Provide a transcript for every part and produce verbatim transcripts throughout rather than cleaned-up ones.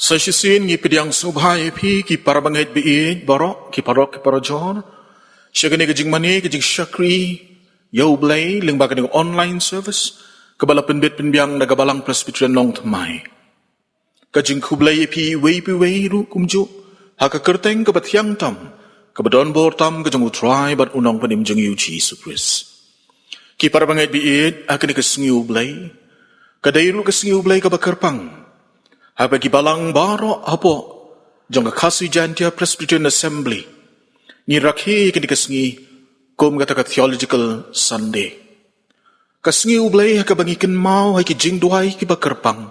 Sa shisien ngi pdiang sngewbha ïa phi ki para bangeit ba ïeit baroh, ki paralok ki parajor, sha kane ka jingmane ka jingshakri ïa U Blei lyngba kane ka online service kaba la pynbit pynbiang da ka Balang Presbyterian Nongthymmai. Ka jingkhublei ïa phi iwei pa iwei ruh kumjuh ha ka kyrteng kaba thiang tam, kaba don bor tam ka jong U Trai bad U Nongpynim jong ngi U Jisu Khrist. Ki para bangeit ba ïeit, ha kane ka sngi U Blei, ka dei ruh ka sngi U Blei kaba kyrpang. Haba ki balang baroh hapoh jong ka Khasi Jaintia Presbyterian Assembly ngi rakhe ïa kane ka sngi kum kata ka Theological Sunday. Ka sngi U Blei ha kaba ngi kynmaw ha ki jingduwai kiba kyrpang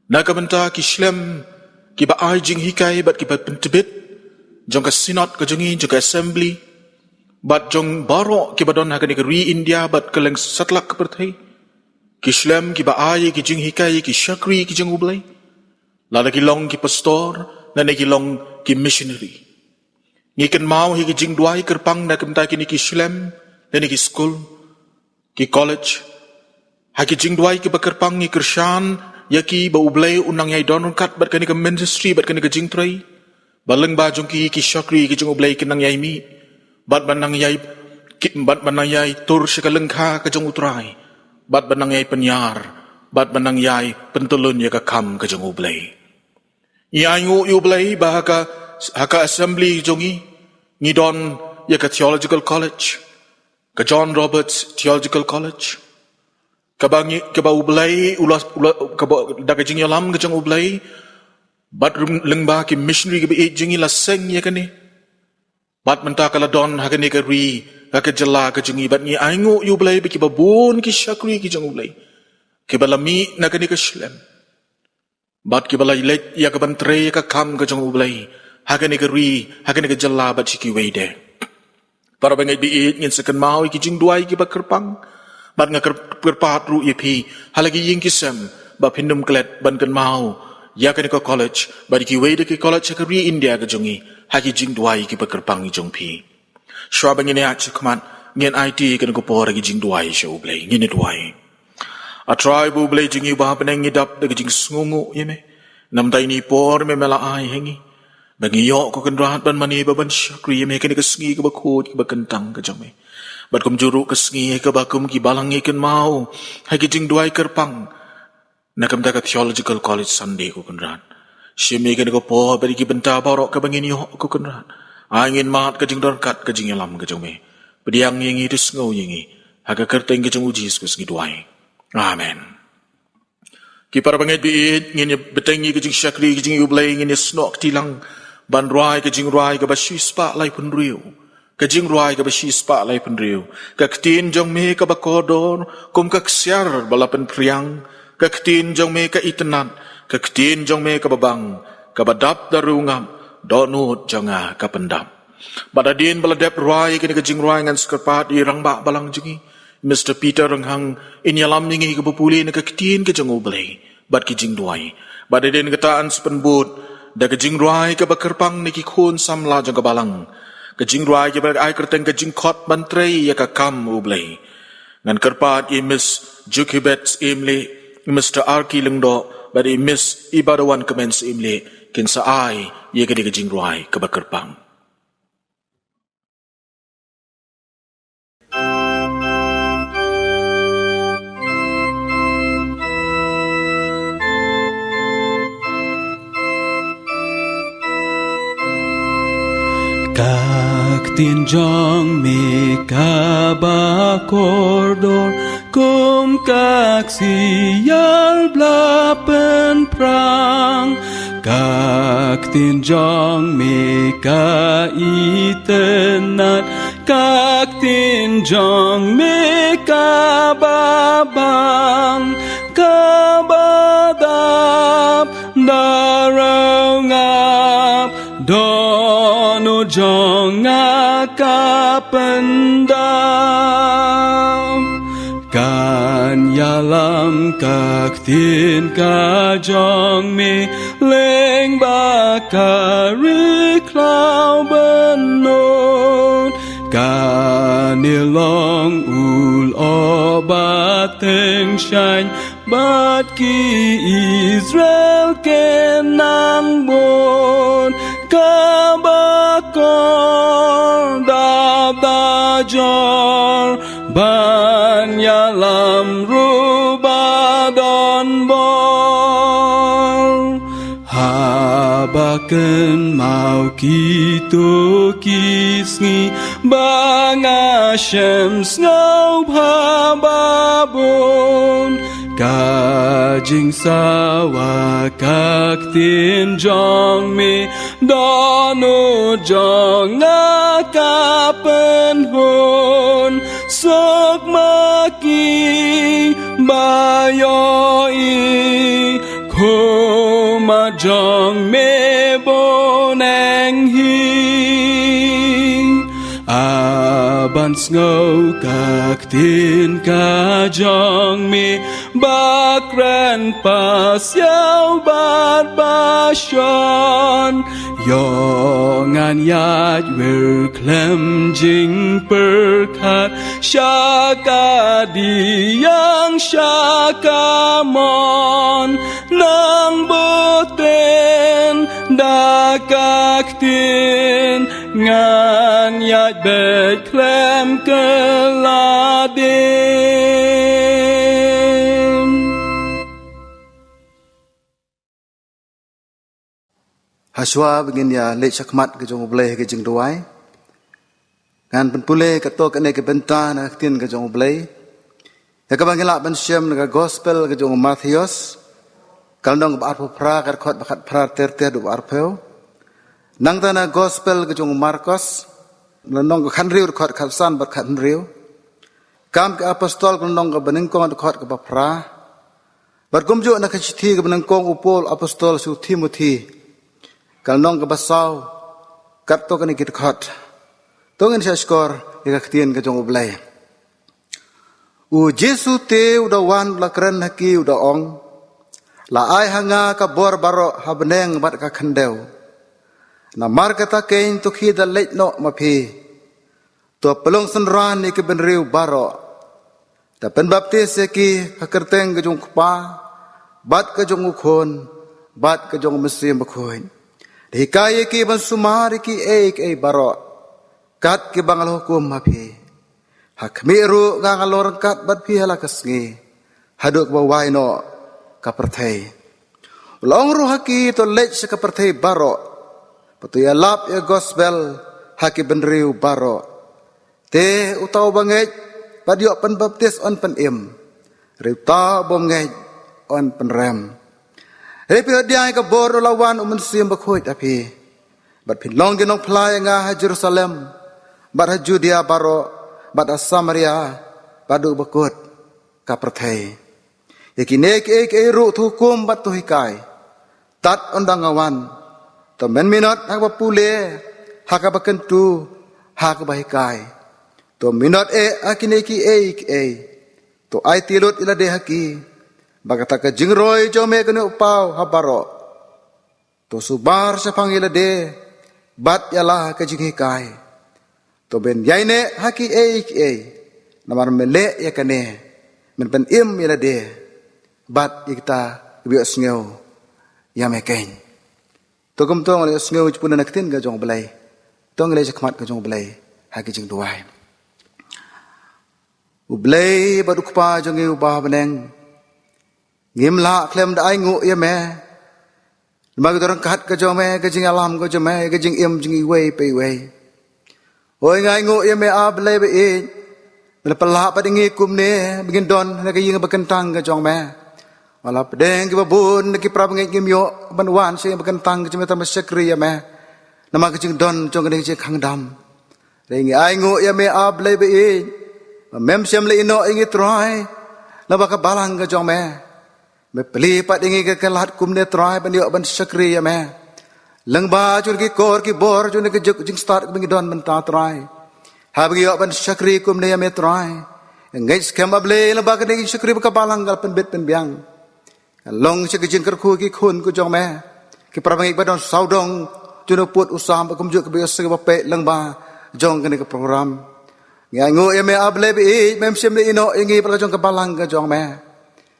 na ka bynta ki shlem kiba ai jinghikai bad kiba pyntbit jong ka Synod ka jong ngi, jong ka Assembly, bad jong baroh kiba don ha kane ka ri India bad kylleng satlak ka pyrthei. Ki shlem kiba ai ki jinghikai, ki shakri ki jong U Blei, lada ki long ki pastor lane ki long ki missionary. Ngi kynmaw ha ki jingduwai kyrpang na ka bynta kine ki shlem lane ki skul, ki college. Ha ki jingduwai kiba kyrpang ngi kyrshan ïa ki ba U Blei un nang ïai don ryngkat bad kane ka ministry bad kane ka jingtrei, ba lyngba jong ki ki shakri ki jong U Blei kin nang ïai mih bad ban nang ïai ki, bad ban nang ïai tur sha ka lyngkha ka jong U Trai, bad ban nang ïai pynïar, bad ban nang ïai pyntylun ïa ka kam ka jong U Blei. Ngi ainguh ïa U Blei ba ha ka, ha ka Assembly jong ngi ngi don ïa ka Theological College, ka John Roberts Theological College, kaba ngi, kaba U Blei u la, u la, kaba da ka jingïalam ka jong U Blei bad rym, lyngba ki missionary kiba ïeit jong ngi la seng ïa kane. Bad mynta ka la don ha kane ka ri, ha ka jylla ka jong ngi, bad ngi ainguh ïa U Blei ba kiba bun ki shakri ki jong U Blei kiba la mih na kane ka shlem bad kiba la leit ïa ka ban trei ïa ka kam ka jong U Blei ha kane ka ri, ha kane ka jylla bad sha kiwei de. Para bangeit ba ïeit, ngin sa kynmaw ïa ki jingduwai kiba kyrpang. Bad nga kyr-, kyrpad ruh ïa phi ha la ki ïing ki sem ba phin ym klet ban kynmaw ïa kane ka college bad ïa kiwei de ki college ha ka ri India ka jong ngi ha ki jingduwai kiba kyrpang jong phi. Shuwa ba ngin ïaid shakhmat, ngin aiti kane ka por ha ki jingduwai sha U Blei. Ngin ïa duwai. A Trai bad U Blei jong ngi uba ha bneng, ngi dap da ka jingsngewnguh ïa me. Namar ïa kane ka por me, me la ai ha ngi ba ngi ïoh, ko Kynrad, ban mane bad ban shakri ïa me ha kane ka sngi kaba khuid kaba kyntang ka jong me. Bad kumjuh ruh ka sngi ha kaba kum ki balang ngi kynmaw ha ki jingduwai kyrpang na ka bynta ka Theological College Sunday, ko Kynrad. Shim ïa kane ka por bad ïa ki bynta baroh kaba ngin ïoh, ko Kynrad. Ai ngin mad ka jingdon ryngkat ka jingïalam ka jong me. Pdiang ïa ngi, da sngew ïa ngi, ha ka kyrteng ka jong U Jisu Khrist ngi duwai. Amen. Ki para bangeit ba ïeit, ngin ïa bteng ïa ka jingshakri ka jong U Blei, ngin ïa snoh kti lang ban rwai ka jingrwai kaba shispah laiphew hynriew. Ka jingrwai kaba shispah laiphew hynriew. Ka ktien jong me kaba kordor kum ka ksiar ba la pynphriang. Ka ktien jong me ka itynnad. Ka ktien jong me kaba bang, kaba dap da riewngap, dohnud jong nga ka pyndap. Bad hadien ba la dep rwai ïa kane ka jingrwai, ngan sa kyrpad ïa i Rangbah Balang jong ngi, Mister Peter Ronghang, in ïalam ïa ngi ha kaba pule na ka ktien ka jong U Blei bad ki jingduwai. Bad hadien kata yn sa pynbud da ka jingrwai kaba kyrpang na ki khun samla jong ka balang, ka jingrwai kaba ai kyrteng Ka Jingkhot Ban Trei ïa ka Kam U Blei. Ngan kyrpad ïa i Miss Jukibet Syiemlieh, Mister Arki Lyngdoh bad i Miss Ibadawan Kmen Syiemlieh, kin sa ai ïa kane ka jingrwai kaba kyrpang. Ka ktien jong me kaba kordor kum ka ksiar ba la pynphriang. Ka ktien jong me ka itynnad, ka ktien jong me kaba bang, kaba dap da riewngap, dohnud jong nga ka pyndap. Kan ïalam ka ktien ka jong me lyngba ka ri khlaw bynnud. Kan ïa long u lyoh ba tyngshaiñ bad ki Israel Kanaan. jor ban ïalam ruh ba don bor. Haba kynmaw kito ki sngi ba nga shem sngew bha babun, ka jingsawa ka ktien jong me, dohnud jong nga ka pynhun. Suk ma ki ba ïohi, khmat jong me bun eng hi. A ban sngew ka ktien ka jong me, ba kren pasiaw bad ba shon. Ïoh ngan ïaid wir khlem jingpyrkhat, sha ka diang sha ka mon. Nang bteng da ka ktien, ngan ïaid beit khlem kylla dien. Hashwa ba ngin ïa leit shakhmat ka jong U Blei ha ka jingduwai, ngan pynpule katto katne ka bynta na ka ktien ka jong U Blei, ïa kaba ngi lah ban shem na ka gospel ka jong u Mathaios, ka lynnong ba arphew phra, ka dkhot ba khatphra ter ter haduh ba arphew. Nangta na gospel ka jong u Markos, lynnong ka khathynriew, dkhot khatsan bad khathynriew. Kam ki Apostol, ka lynnong kaba nyngkong, dkhot kaba phra. Bad kumjuh na ka shithi kaba nyngkong u Paul Apostol sha u Timothi, ka lynnong kaba saw, katto katne ki dkhot. To ngin shahshkor ïa ka ktien ka jong U Blei. U Jisu te u da wan, u la kren ha ki, u da ong, la ai ha nga ka bor baroh ha bneng bad ka khyndew. Namar kata keiñ to khie da leit noh ma phi, to pynlong synran ïa ki bynriew baroh, da pynbaptis ïa ki ha ka kyrteng ka jong U Kpa bad ka jong U Khun bad ka jong U Mynsiem Bakhuid. Da hikai ïa ki ban sumar ïa kiei kiei baroh kat kiba nga la hukum ha phi. Ha khmih ruh nga ngan long ryngkat bad phi ha la ka sngi, haduh kaba wai noh ka pyrthei. U la ong ruh ha ki, to leit sha ka pyrthei baroh, bad to ïalap ïa ka gospel ha ki bynriew baroh. Te uta uba ngeit bad ïoh pynbaptis yn pynim, hynrei uta uba ym ngeit yn pynrem. Hynrei phi ïoh pdiang ïa ka bor, u la wan U Mynsiem Bakhuid ha phi, bad phin long ki nongphla ïa nga ha Jerusalem bad ha Judia baroh bad ha Samaria bad haduh ba kut ka pyrthei. Ïa kine kiei kiei ruh to hukum bad to hikai, tad ynda nga wan. To men minot ha kaba pule, ha kaba kyntu, ha kaba hikai. To minot eh ha kine kiei kiei. To aiti lut ïa lade ha ki, ba kata ka jingroi jong me kan ïoh paw ha baroh. To sumar shaphang ïa lade bad ïa la ka jinghikai. To men ïaineh ha kiei kiei, namar men leh ïa kane, men pynim ïa lade bad ïa kita kiba ïohsngew ïa me keiñ. To kumto ngi la ïohsngew jingpule na ka ktien ka jong U Blei. To ngin leit shakhmat ka jong U Blei ha ka jingduwai. U Blei bad U Kpa jong ngi uba ha bneng, ngim lah khlem da ainguh ïa me. Namar ka jingryngkat ka jong me, ka jingïalam ka jong me, ka jingim jong ngi iwei pa iwei. Oi, nga ainguh ïa me, A Blei ba ïeit, ba me la pynlah pat ïa ngi kumne ba ngin don ha ka ïing ba kyntang ka jong me. Wat la pdeng kiba bun na ki para bangeit ngim ïoh ban wan sha ïing ba kyntang ka jong me, tang ban shakri ïa me namar ka jingdon jong kane ka jingkhang dam. Hynrei ngi ainguh ïa me, A Blei ba ïeit, ba mem shym la ïehnoh ïa ngi, Trai, lyngba ka balang ka jong me. Me plie pat ïa ngi ka kylla kumne, Trai, ban ïoh ban shakri ïa me lyngba jong ki kor ki bor jong kane ka juk jingstad kaba ngi don mynta, Trai. Haba ngi ïoh ban shakri kumne ïa me, Trai, ngeit skhem, A Blei, lyngba kane ka jingshakri ba ka balang ka la pynbit pynbiang, ka long sha ka jingkyrkhu ki khun ka jong me, ki para bangeit ba don sawdong jong u pud u sam, ba kumjuh kiba ïohsngew ba peit lyngba jong kane ka program. Ngi ainguh ïa me, A Blei ba ïeit, mem shym la ïehnoh ïa ngi bad la ka jong ka balang ka jong me.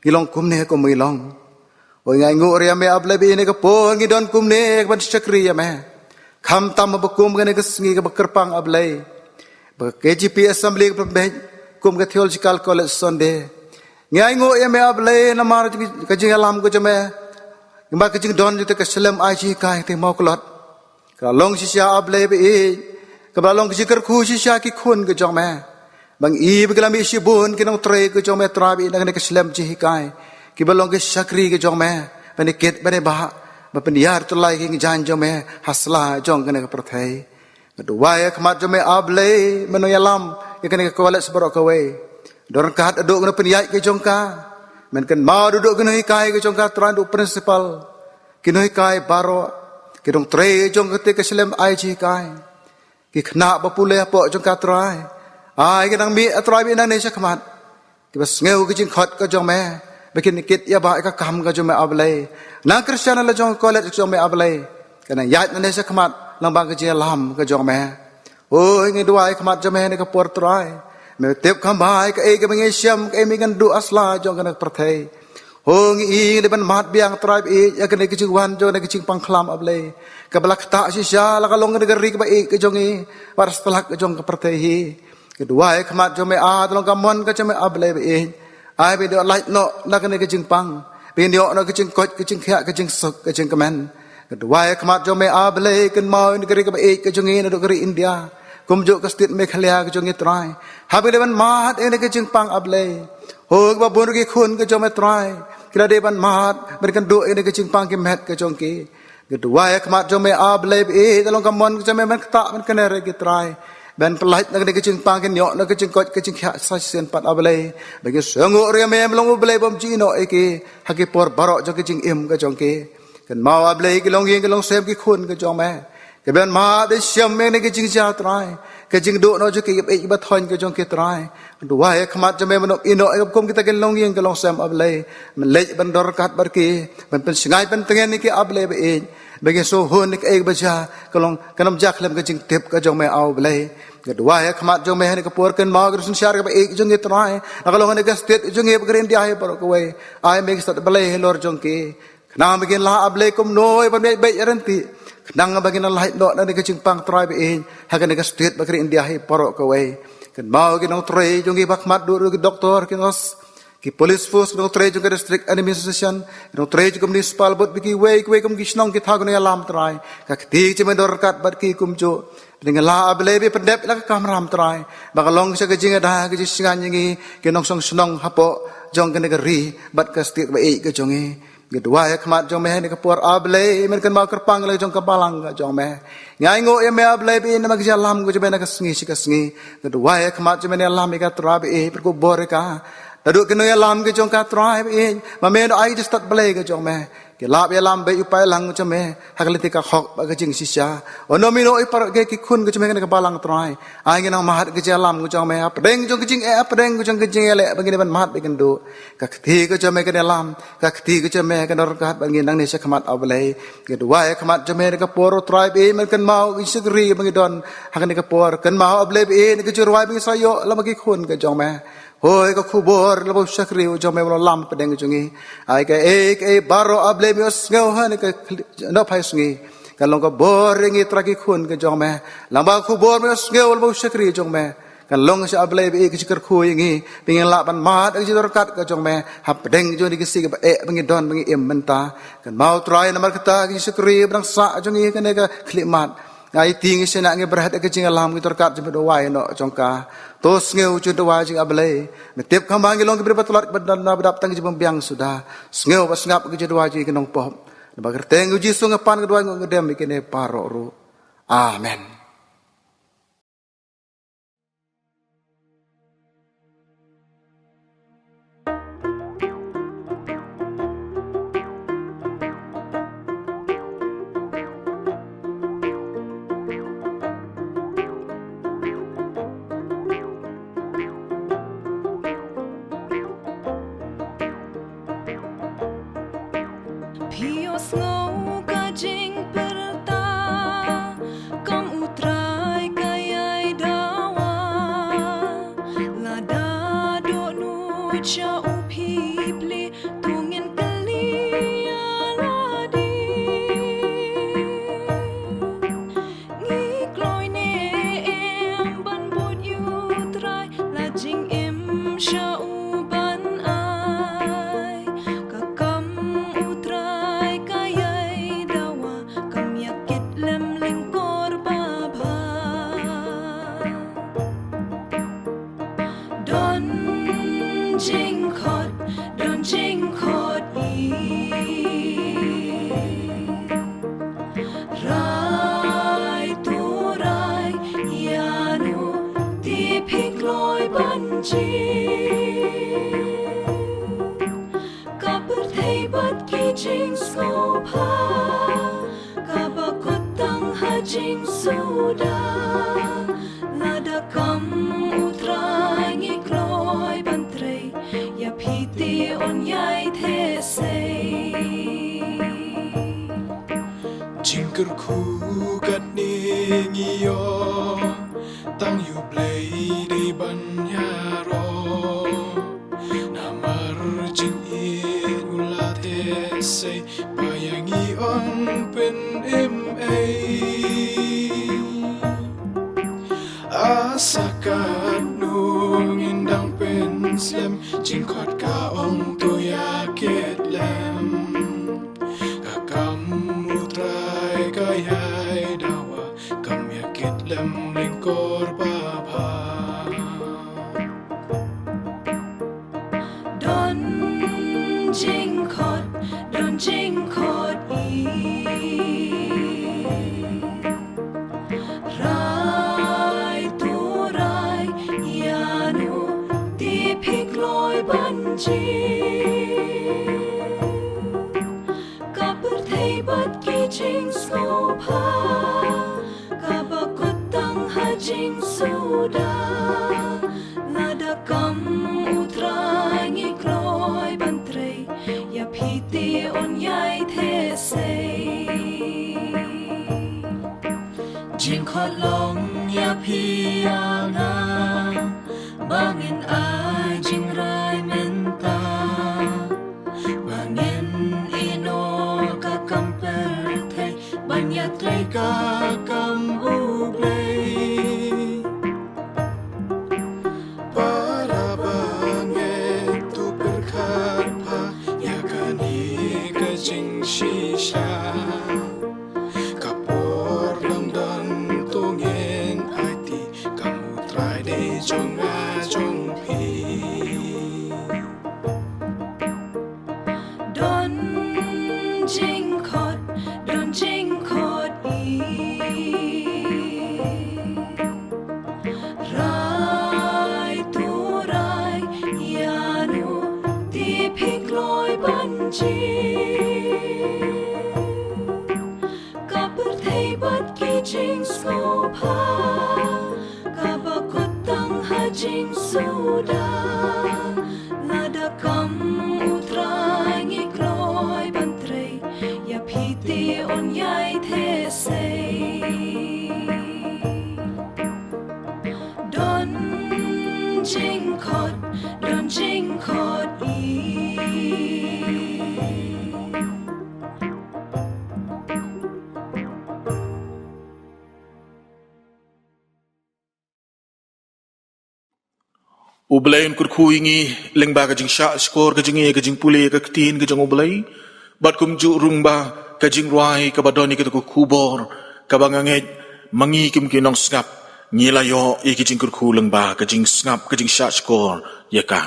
Ngi long kumne kum ngi long. Oi, ngi ainguh ruh ïa me, A Blei ba ïeit, ha kane ka por ngi don kumne ban shakri ïa me. Khamtam haba kum kane ka sngi kaba kyrpang, A Blei, Ba ka K J P Assembly ka pynbeit kum ka Theological College Sunday. Ngi ainguh ïa me A Blei namar ka jingïalam ka jong me. Namar ka jingdon jong kata ka shlem ai jinghikai te mawklot. Ka long shisha A Blei ba ïeit. Kaba long ka jingkyrkhu shisha ki khun ka jong me. Ba ngi i ba ki la mih shibun ki nongtrei ka jong me Trai ba ïeit na kane ka shlem jinghikai. Kiba long ki shakri ka jong me. Ba ne kit ba ne bah. Ba pynïar tyllai ki jingjan jong me. Ha sla jong kane ka pyrthei. Nga duwai ha khmat jong me A Blei, men nongïalam ïa kane ka college baroh kawei. Don ryngkat haduh kine pynïaid ka jong ka. Men kynmaw haduh kine hikai ka jong ka Trai, haduh principal. Kine hikai baroh. Ki nongtrei jong kata ka shlem ai jinghikai. Ki khynnah ba pule hapoh jong ka Trai. Ai ki nang mih Trai ba ïeit nangne sha khmat. Kiba sngew ka jingkhot ka jong me. Ba kin kit ïa ba ïa ka kam ka jong me A Blei. Nang Khristan la jong college ka jong me A Blei. Ka nang ïaid nangne sha khmat lyngba ka jingïalam ka jong me. Oi ngi duwai ha khmat jong me ha kane ka por Trai. Me tip kham bha ïa kaei kaba ngi shem kaei ba ngi duh ha sla jong kane ka pyrthei. Ho ngi i ngi dei ban mad biang Trai ba ïeit ïa kane ka jingwan jong kane ka jingpang khlam A Blei. Kaba la ktah shisha la ka long kane ka ri kaba ïeit ka jong ngi. Wat ha stlak ka jong ka pyrthei hi. Nga duwai ha khmat jong me A, te long ka mon ka jong me A Blei ba ïeit. Ai ba ïeit lait noh na kane ka jingpang. Ba ïeit noh na ka jingkoit, ka jingkhiah, ka jingsuk, ka jingkmen. Nga duwai ha khmat jong me A Blei kynmaw ïa ka ri kaba ïeit ka jong ngi naduh ka ri India. Kumjuh ka state Meghalaya ka jong ngi Trai. Haba ngi dei ban mad ïa kane ka jingpang A Blei. Ho kiba bun ruh ki khun ka jong me Trai. Ki la dei ban mad, ban kynduh ïa kane ka jingpang ki met ka jong ki. Nga duwai ha khmat jong me A Blei ba ïeit, te long ka mon ka jong me ban ktah ban kner ïa ki Trai. Ban pyllait na kane ka jingpang kin ïoh na ka jingkoit ka jingkhiah sa shisien pat A Blei. Ba ki sngew ruh ïa me, me long U Blei bym ju ïehnoh ïa ki. Ha ki por baroh jong ka jingim ka jong ki. Kynmaw A Blei ki longïing ki longsem ki khun ka jong me. Kiba mad ban shem ïa kane ka jingjia Trai. Ka jingduh noh jong ki, kiba ïeit kiba thoiñ ka jong ki Trai. Duwai ha khmat jong me men ym ïehnoh ïa ka kum kita ki longïing ki longsem A Blei. Men leit ban don ryngkat bad ki. Ban pynshngaiñ pyntngen ïa ki A Blei ba ïeit. Ba kin sngewhun ïa kaei kaba jia. Ka long kan ym jia khlem ka jingtip ka jong me A Blei. Nga duwai ha khmat jong me ha kane ka por kynmaw ka ri synshar kaba ïeit jong ngi Trai. La ka long ha kane ka state jong ngi bad ka ri India hi baroh kawei. Ai me ki stad Blei halor jong ki. Khnang ba kin lah A Blei kumno ban beit beit ïa ryntih. Khnang ba kin lait noh na kane ka jingpang Trai ba ïeit. Ha kane ka state bad ka ri India hi baroh kawei. Kynmaw ki nongtrei jong ngi ba ha khmat duh ruh ki doktor, ki nurse, ki police force, ki nongtrei jong ka district administration, ki nongtrei jong ka municipal board, ba kiwei kiwei kum ki shnong ki thaw ki nongïalam Trai. Ka kti jong me don ryngkat bad ki kumjuh. Dei nga lah A Blei ba pyndep la ka kamram Trai. Ba ka long sha ka jingïada ka jingshngaiñ ïa ngi ki nongshong shnong hapoh jong kane ka ri bad ka state ba ïeit ka jong ngi. Nga duwai ha khmat jong me ha kane ka por A Blei, men kynmaw kyrpang la jong ka balang ka jong me. Nga ainguh ïa me A Blei ba ïeit namar ka jingïalam ka jong me na ka sngi sha ka sngi. Nga duwai ha khmat jong me ïalam ïa ka Trai ba ïeit, pyrkhat bor ïa ka. Naduh ki nongïalam ka jong ka Trai ba ïeit, ba me noh ai ka jingstad Blei ka jong me. Ki lah ban ïalam beit u paidlang jong me ha ka lynti ka hok bad ka jingshisha. Ïa u Nomino, ïa baroh ki khun ka jong me ha kane ka balang Trai. Ai ngi nang mad ka jingïalam ka jong me hapdeng jong ka jingeh, hapdeng jong ka jingïaleh ba ngi dei ban mad ba ngi kynduh. Ka kti ka jong me kan ïalam, ka kti ka jong me kan don ryngkat bad ngi nangne sha khmat A Blei. Nga duwai ha khmat jong me ha kane ka por Trai ba ïeit, men kynmaw ki shakri ba ngi don ha kane ka por. Kynmaw A Blei ba ïeit na ka jingrwai ba ngi sa ïoh lem bad ki khun ka jong me. Hoi ka khubor lem bad u shakri u jong me ba u lam hapdeng jong ngi. Ai kaei kaei baroh A Blei me ïohsngew ha kane ka khlieh, nongphai sngi. Kan long ka bor ïa ngi Trai ki khun ka jong me. Lem bad ka khubor me ïohsngew lem bad u shakri jong me. Kan long shisha A Blei ba ïeit ka jingkyrkhu ïa ngi. Ba ngin lah ban mad ka jingdon ryngkat ka jong me. Hapdeng jong kine ki sngi kiba eh ba ngi don ba ngi im mynta. Kynmaw Trai namar kata ka jingshakri ba dang sah jong ngi ha kane ka khyllipmat. Nga aiti ngi shaniah ngi bret ïa ka jingïalam ka jingdon ryngkat jong me, duwai noh jong ka. To sngew jingduwai jong ngi A Blei. Me tip kham bha ngi long ki briew ba tlot ba don na ba dap tang ka jingbymbiang suda. Sngew bad sngap ka jingduwai jong ngi ki nongpop. Naba kyrteng U Jisu nga pan ka duwai, nga ong nga dem ïa kine baroh ruh. Amen. Phi ïohsngew ka jingpyrta, kam u sha u ban ai. Ka kam u Trai ka ïai dawa, kam ïa kit lem lyngkor ba bha. Don jingkhot, don jingkhot i. Rai tu rai ïa nu, ti phi kloi ban jin. Ka pyrthei bad ki jingsngewbha, kaba kut tang ha jingsuda. Lada kam u Trai ngi kloi ban trei, ïa phi te un ïai theh sei. Jingkyrkhu katne ngi ïoh, tang ïa u Blei dei ban ïaroh. Namar jingïeit u la theh sei, ba ïa ngi ym pynim ei. Asa katno ngin dang pynslem, jingkhot ka ong to ïa kit lem. Ka kam u Trai ka ïai dawa, kam ïa kit lem lyngkor ba bha. Don jingkhot, don jingkhot i. Rai tu rai ïa nu, ti phi kloi ban jin. Ka pyrthei bad ki jingsngewbha, kaba kut tang ha jingsuda. Lada kam u Trai ngi kloi ban trei, ïa phi te un ïai theh sei. Jingkhot long ïa phi ïa nga, ba ngin ai jingrai mynta. Ba ngin ïehnoh ka kam pyrthei, ban ïatrei ka kam u Blei. Para bangeit, to pyrkhat bha ïa kane ka jingshisha. Ka por dang don, to ngin aiti, kam u Trai dei jong nga jong phi. Don jingkhot, don jingkhot i. Rai tu rai ïa nu, ti phi kloi ban jin. Ka pyrthei bad ki jingsngewbha, kaba kut tang ha jingsuda. Lada kam u Trai ngi kloi ban trei, ïa phi te un ïai theh sei. Don jingkhot, don jingkhot i. U Blei un kyrkhu ïa ngi lyngba ka jingshah shkor ka jong ngi, ka jingpule ka ktien ka jong U Blei. Bad kumjuh ruh lyngba ka jingrwai kaba don ïa kata ka khubor kaba nga ngeit ma ngi kum ki nongsngap ngi la ïoh ïa ka jingkyrkhu lyngba ka jingsngap, ka jingshah shkor ïa ka.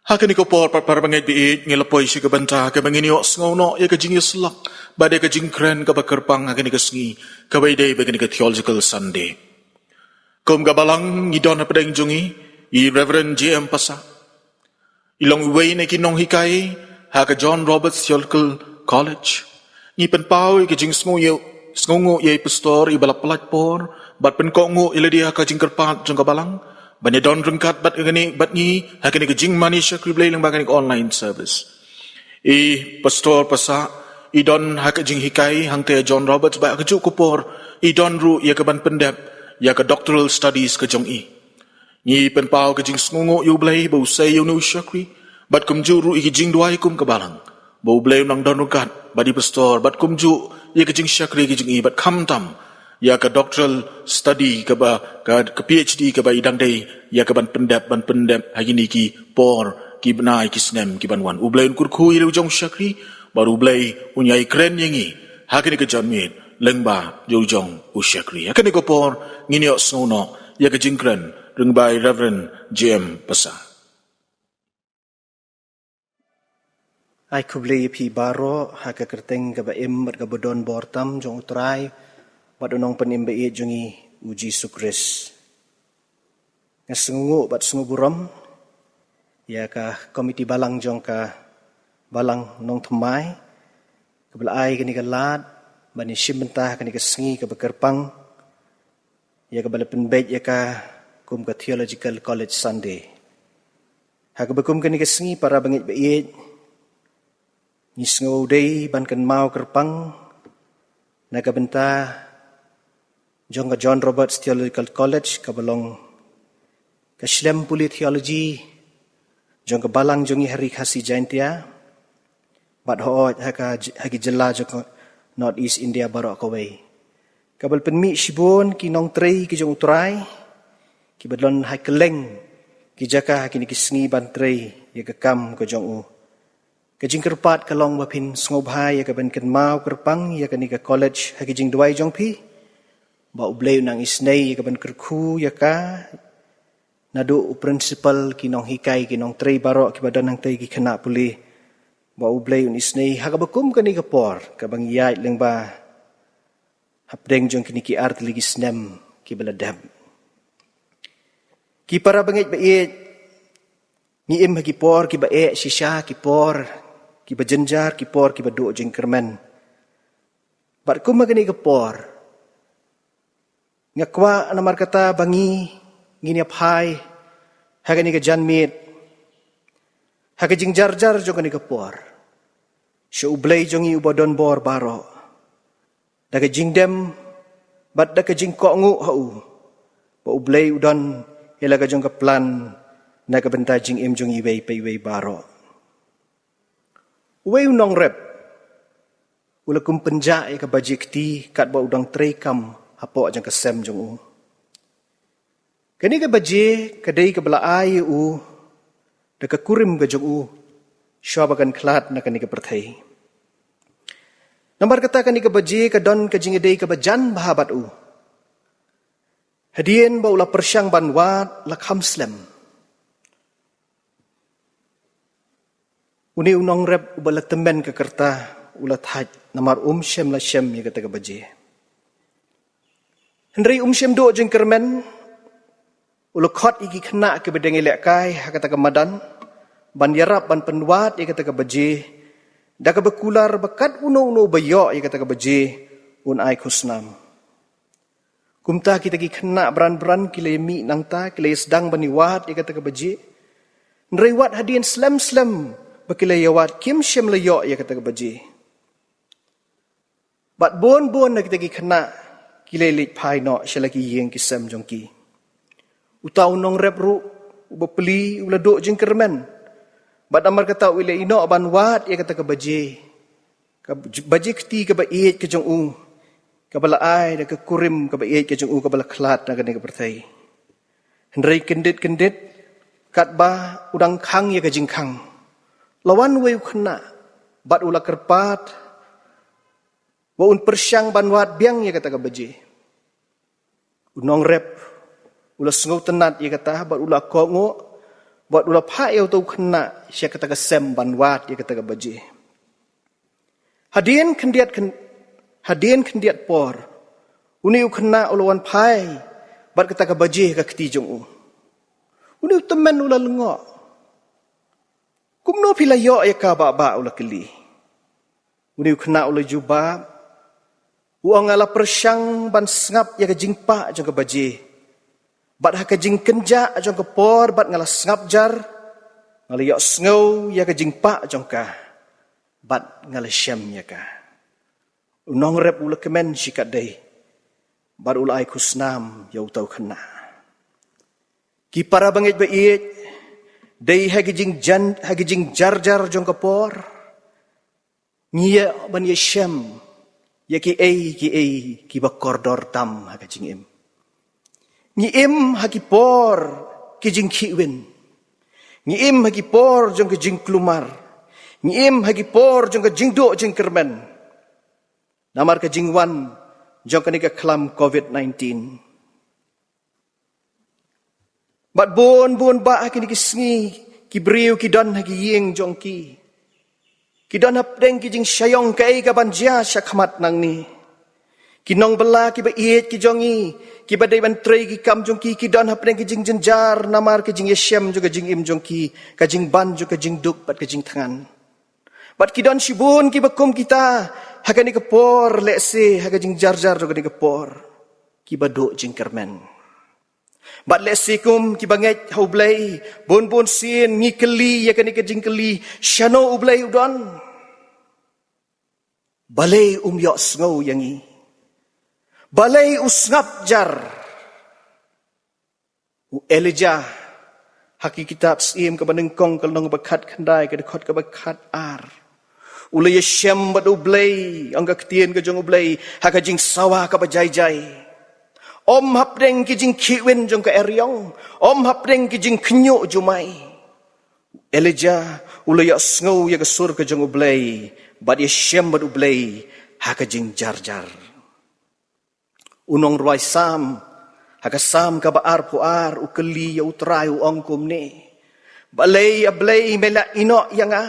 Ha kane ka por pat para bangeit ba ïeit, ngi la poi sha ka bynta kaba ngin ïohsngew noh ïa ka jingïasyllok bad ïa ka jingkren kaba kyrpang ha kane ka sngi, kaba ïadei bad kane ka Theological Sunday. Kum ka balang ngi don hapdeng jong ngi i Reverend J M Passah. I long uwei na ki nonghikai ha ka John Roberts Theological College. Ngi pynpaw ïa ka jingsngew ïa, sngewnguh ïa i pastor iba la pynlait por bad pynkohnguh ïa lade ha ka jingkyrpad jong ka balang ban ïadon ryngkat bad kane bad ngi ha kane ka jingmane shakri Blei lyngba kane ka online service. I Pastor Passah i don ha ka jinghikai hangta ha John Roberts, bad ha kajuh ka por i don ruh ïa kaban pyndep ïa ka doctoral studies ka jong i. Ngi pynpaw ka jingsngewnguh ïa U Blei ba u sei ïa une u shakri, bad kumjuh ruh ïa ki jingduwai kum ka balang ba U Blei un nang don ryngkat bad i pastor bad kumjuh ïa ka jingshakri ka jong i, bad khamtam ïa ka doctoral study kaba, ka, ka P H D kaba i dang dei ïa kaban pyndep, ban pyndep ha kine ki por, ki bnai, ki snem kiban wan. U Blei un kyrkhu ïa la u jong u shakri, bad U Blei un ïai kren ïa ngi ha kane ka janmiet lyngba jong u jong u shakri. Ha kane ka por ngin ïohsngew noh ïa ka jingkren lyngba i Reverend J M Passah. Ai khublei ïa phi baroh ha ka kyrteng kaba im bad kaba don bor tam jong U Trai bad U Nongpynim ba ïeit jong ngi, U Jisu Khrist. Nga sngewnguh bad sngewburom ïa ka komiti balang jong ka balang Nongthymmai kaba la ai kane ka lad ban ïashim bynta ha kane ka sngi kaba kyrpang, ïa kaba la pynbeit ïa ka kum ka Theological College Sunday. Ha kaba kum kane ka sngi, para bangeit ba ïeit, ngi sngew dei ban kynmaw kyrpang na ka bynta jong ka John Roberts Theological College, kaba long ka shlem pule theology jong ka balang jong ngi ha Ri Khasi Jaintia, bad hooid ha ka j-, ha ki jylla jong ka North East India baroh kawei. Kaba la pynmih shibun ki nongtrei ki jong U Trai kiba don ha kylleng ki jaka ha kine ki sngi ban trei ïa ka kam ka jong U. Ka jingkyrpad ka long ba phin sngewbha ïa kaban kynmaw kyrpang ïa kane ka college ha ki jingduwai jong phi, ba U Blei un nang isynei ïa kaban kyrkhu ïa ka, naduh u principal, ki nonghikai, ki nongtrei baroh kiba don hangtei, ki khynnah pule, ba U Blei un isynei ha kaba kum kane ka por kaba ngi ïaid lyngba hapdeng jong kine ki artylli ki snem kiba la dep. Ki para bangeit ba ïeit, ngi im ha ki por kiba eh shisha, ki por kiba jynjar, ki por kiba duh jingkyrmen. Bad kum ha kane ka por, nga kwah namar kata ba ngi, ngin ïa phai ha kane ka janmiet ha ka jingjarjar jong kane ka por sha U Blei jong ngi uba don bor baroh, da ka jingdem bad da ka jingkohnguh ha U, ba U Blei u don ïa la ka jong ka plan na ka bynta jingim jong iwei pa iwei baroh. Uwei u nongrep u la kum pynjah ïa ka baje kti katba u dang trei kam hapoh jong ka sem jong u. Kane ka baje ka dei kaba la ai ïa u da ka kurim ka jong u, shwa ba kan khlad na kane ka pyrthei. Namar kata, kane ka baje ka don ka jingïadei kaba jan bha bad u. Hadien ba u la pyrshang ban wad, la kham slem. Une u nongrep uba la tymmen ka rta, u la thait namar um shym la shem ïa kata ka baje. Hynrei um shym duh jingkyrmen, u la khot ïa ki khynnah kiba dang ïalehkai ha kata ka madan ban ïarap ban pynwad ïa kata ka baje, da kaba kular ba kat uno uno ba ïoh ïa kata ka baje un ai khusnam. Kumta kita ki khynnah bran bran ki la ïamih nangta, ki la ïasdang ban ïawad ïa kata ka baje. Hynrei wat hadien slem slem ba ki la ïawad, kim shym la ïoh ïa kata ka baje. Bad bun bun na kita ki khynnah ki la leit phai noh sha la ki ïing ki sem jong ki. Uta u nongrep ruh uba pli u la duh jingkyrmen. Bad namar kata u la ïeh noh ban wad ïa kata ka baje, ka j-, baje kti kaba ïeit ka jong u, kaba la ai da ka kurim kaba ïeit ka jong u, kaba la khlad na kane ka pyrthei. Hynrei kyndit kyndit, katba u dang khang ïa ka jingkhang, la wan uwei u khynnah bad u la kyrpad ba un pyrshang ban wad biang ïa kata ka baje. U nongrep u la sngewtynnad ïa kata bad u la kohnguh, bad u la phah ïa uta u khynnah sha kata ka sem ban wad ïa kata ka baje. Hadien khyndiat khyn-, hadien khyndiat por, une u khynnah u la wan phai bad kata ka baje ha ka kti jong u. Une u tymmen u la lyngngoh. Kumno phi la ïoh ïa ka, Bah, Bah? U la kylli. Une u khynnah u la jubab, u ong, nga la pyrshang ban sngap ïa ka jingpah jong ka baje. Bad ha ka jingkynjah jong ka por bad nga la sngap jar, nga la ïohsngew ïa ka jingpah jong ka bad nga la shem ïa ka. U nongrep u la kmen shikatdei bad u la ai khusnam ïa uta u khynnah. Ki para bangeit ba ïeit, dei ha ki jingjan, ha ki jingjarjar jong ka por ngi ïa ban ïashem ïa kiei kiei kiba kordor tam ha ka jingim. Ngi im ha ki por ki jingkhihwin. Ngi im ha ki por jong ka jingkulmar. Ngi im ha ki por jong ka jingduh jingkyrmen. Namar ka jingwan jong kane ka khlam COVID nineteen. Bad bun bun bah ha kine ki sngi, ki briew ki don ha ki ïing jong ki. Ki don hapdeng ki jingshah ïong kaei kaban jia shakhmat nangne. Ki nongbylla kiba ïeit ki jong ngi, kiba dei ban trei ki kam jong ki, ki don hapdeng ki jingjynjar namar ka jingïashem jong ka jingim jong ki, ka jingban jong ka jingduk bad ka jingthngan. Bad ki don shibun kiba kum kita ha kane ka por, lehse ha ka jingjarjar jong kane ka por, kiba duh jingkyrmen. Bad lehse kum kiba ngeit ha U Blei, bun bun sien ngi kylli ïa kane ka jingkylli, shano U Blei u don? Balei um ïohsngew ïa ngi? Balei u sngap jar? U Elijah, ha ki kitab Syiem kaba nyngkong ka lynnong ba khatkhyndai, ka dkhot kaba khatar. U la ïashem bad U Blei, ong ka ktien ka jong U Blei, ha ka jingsawa kaba jai jai. Ym hapdeng ki jingkhihwin jong ka eriong, ym hapdeng ki jingkhynñiuh jumai. Elijah u la ïohsngew ïa ka sur ka jong U Blei, bad ïashem bad U Blei ha ka jingjarjar. U nongrwai Salm, ha ka Salm kaba arphew ar, u kylli ïa U Trai, u ong kumne: Balei, A Blei, me la ïehnoh ïa nga?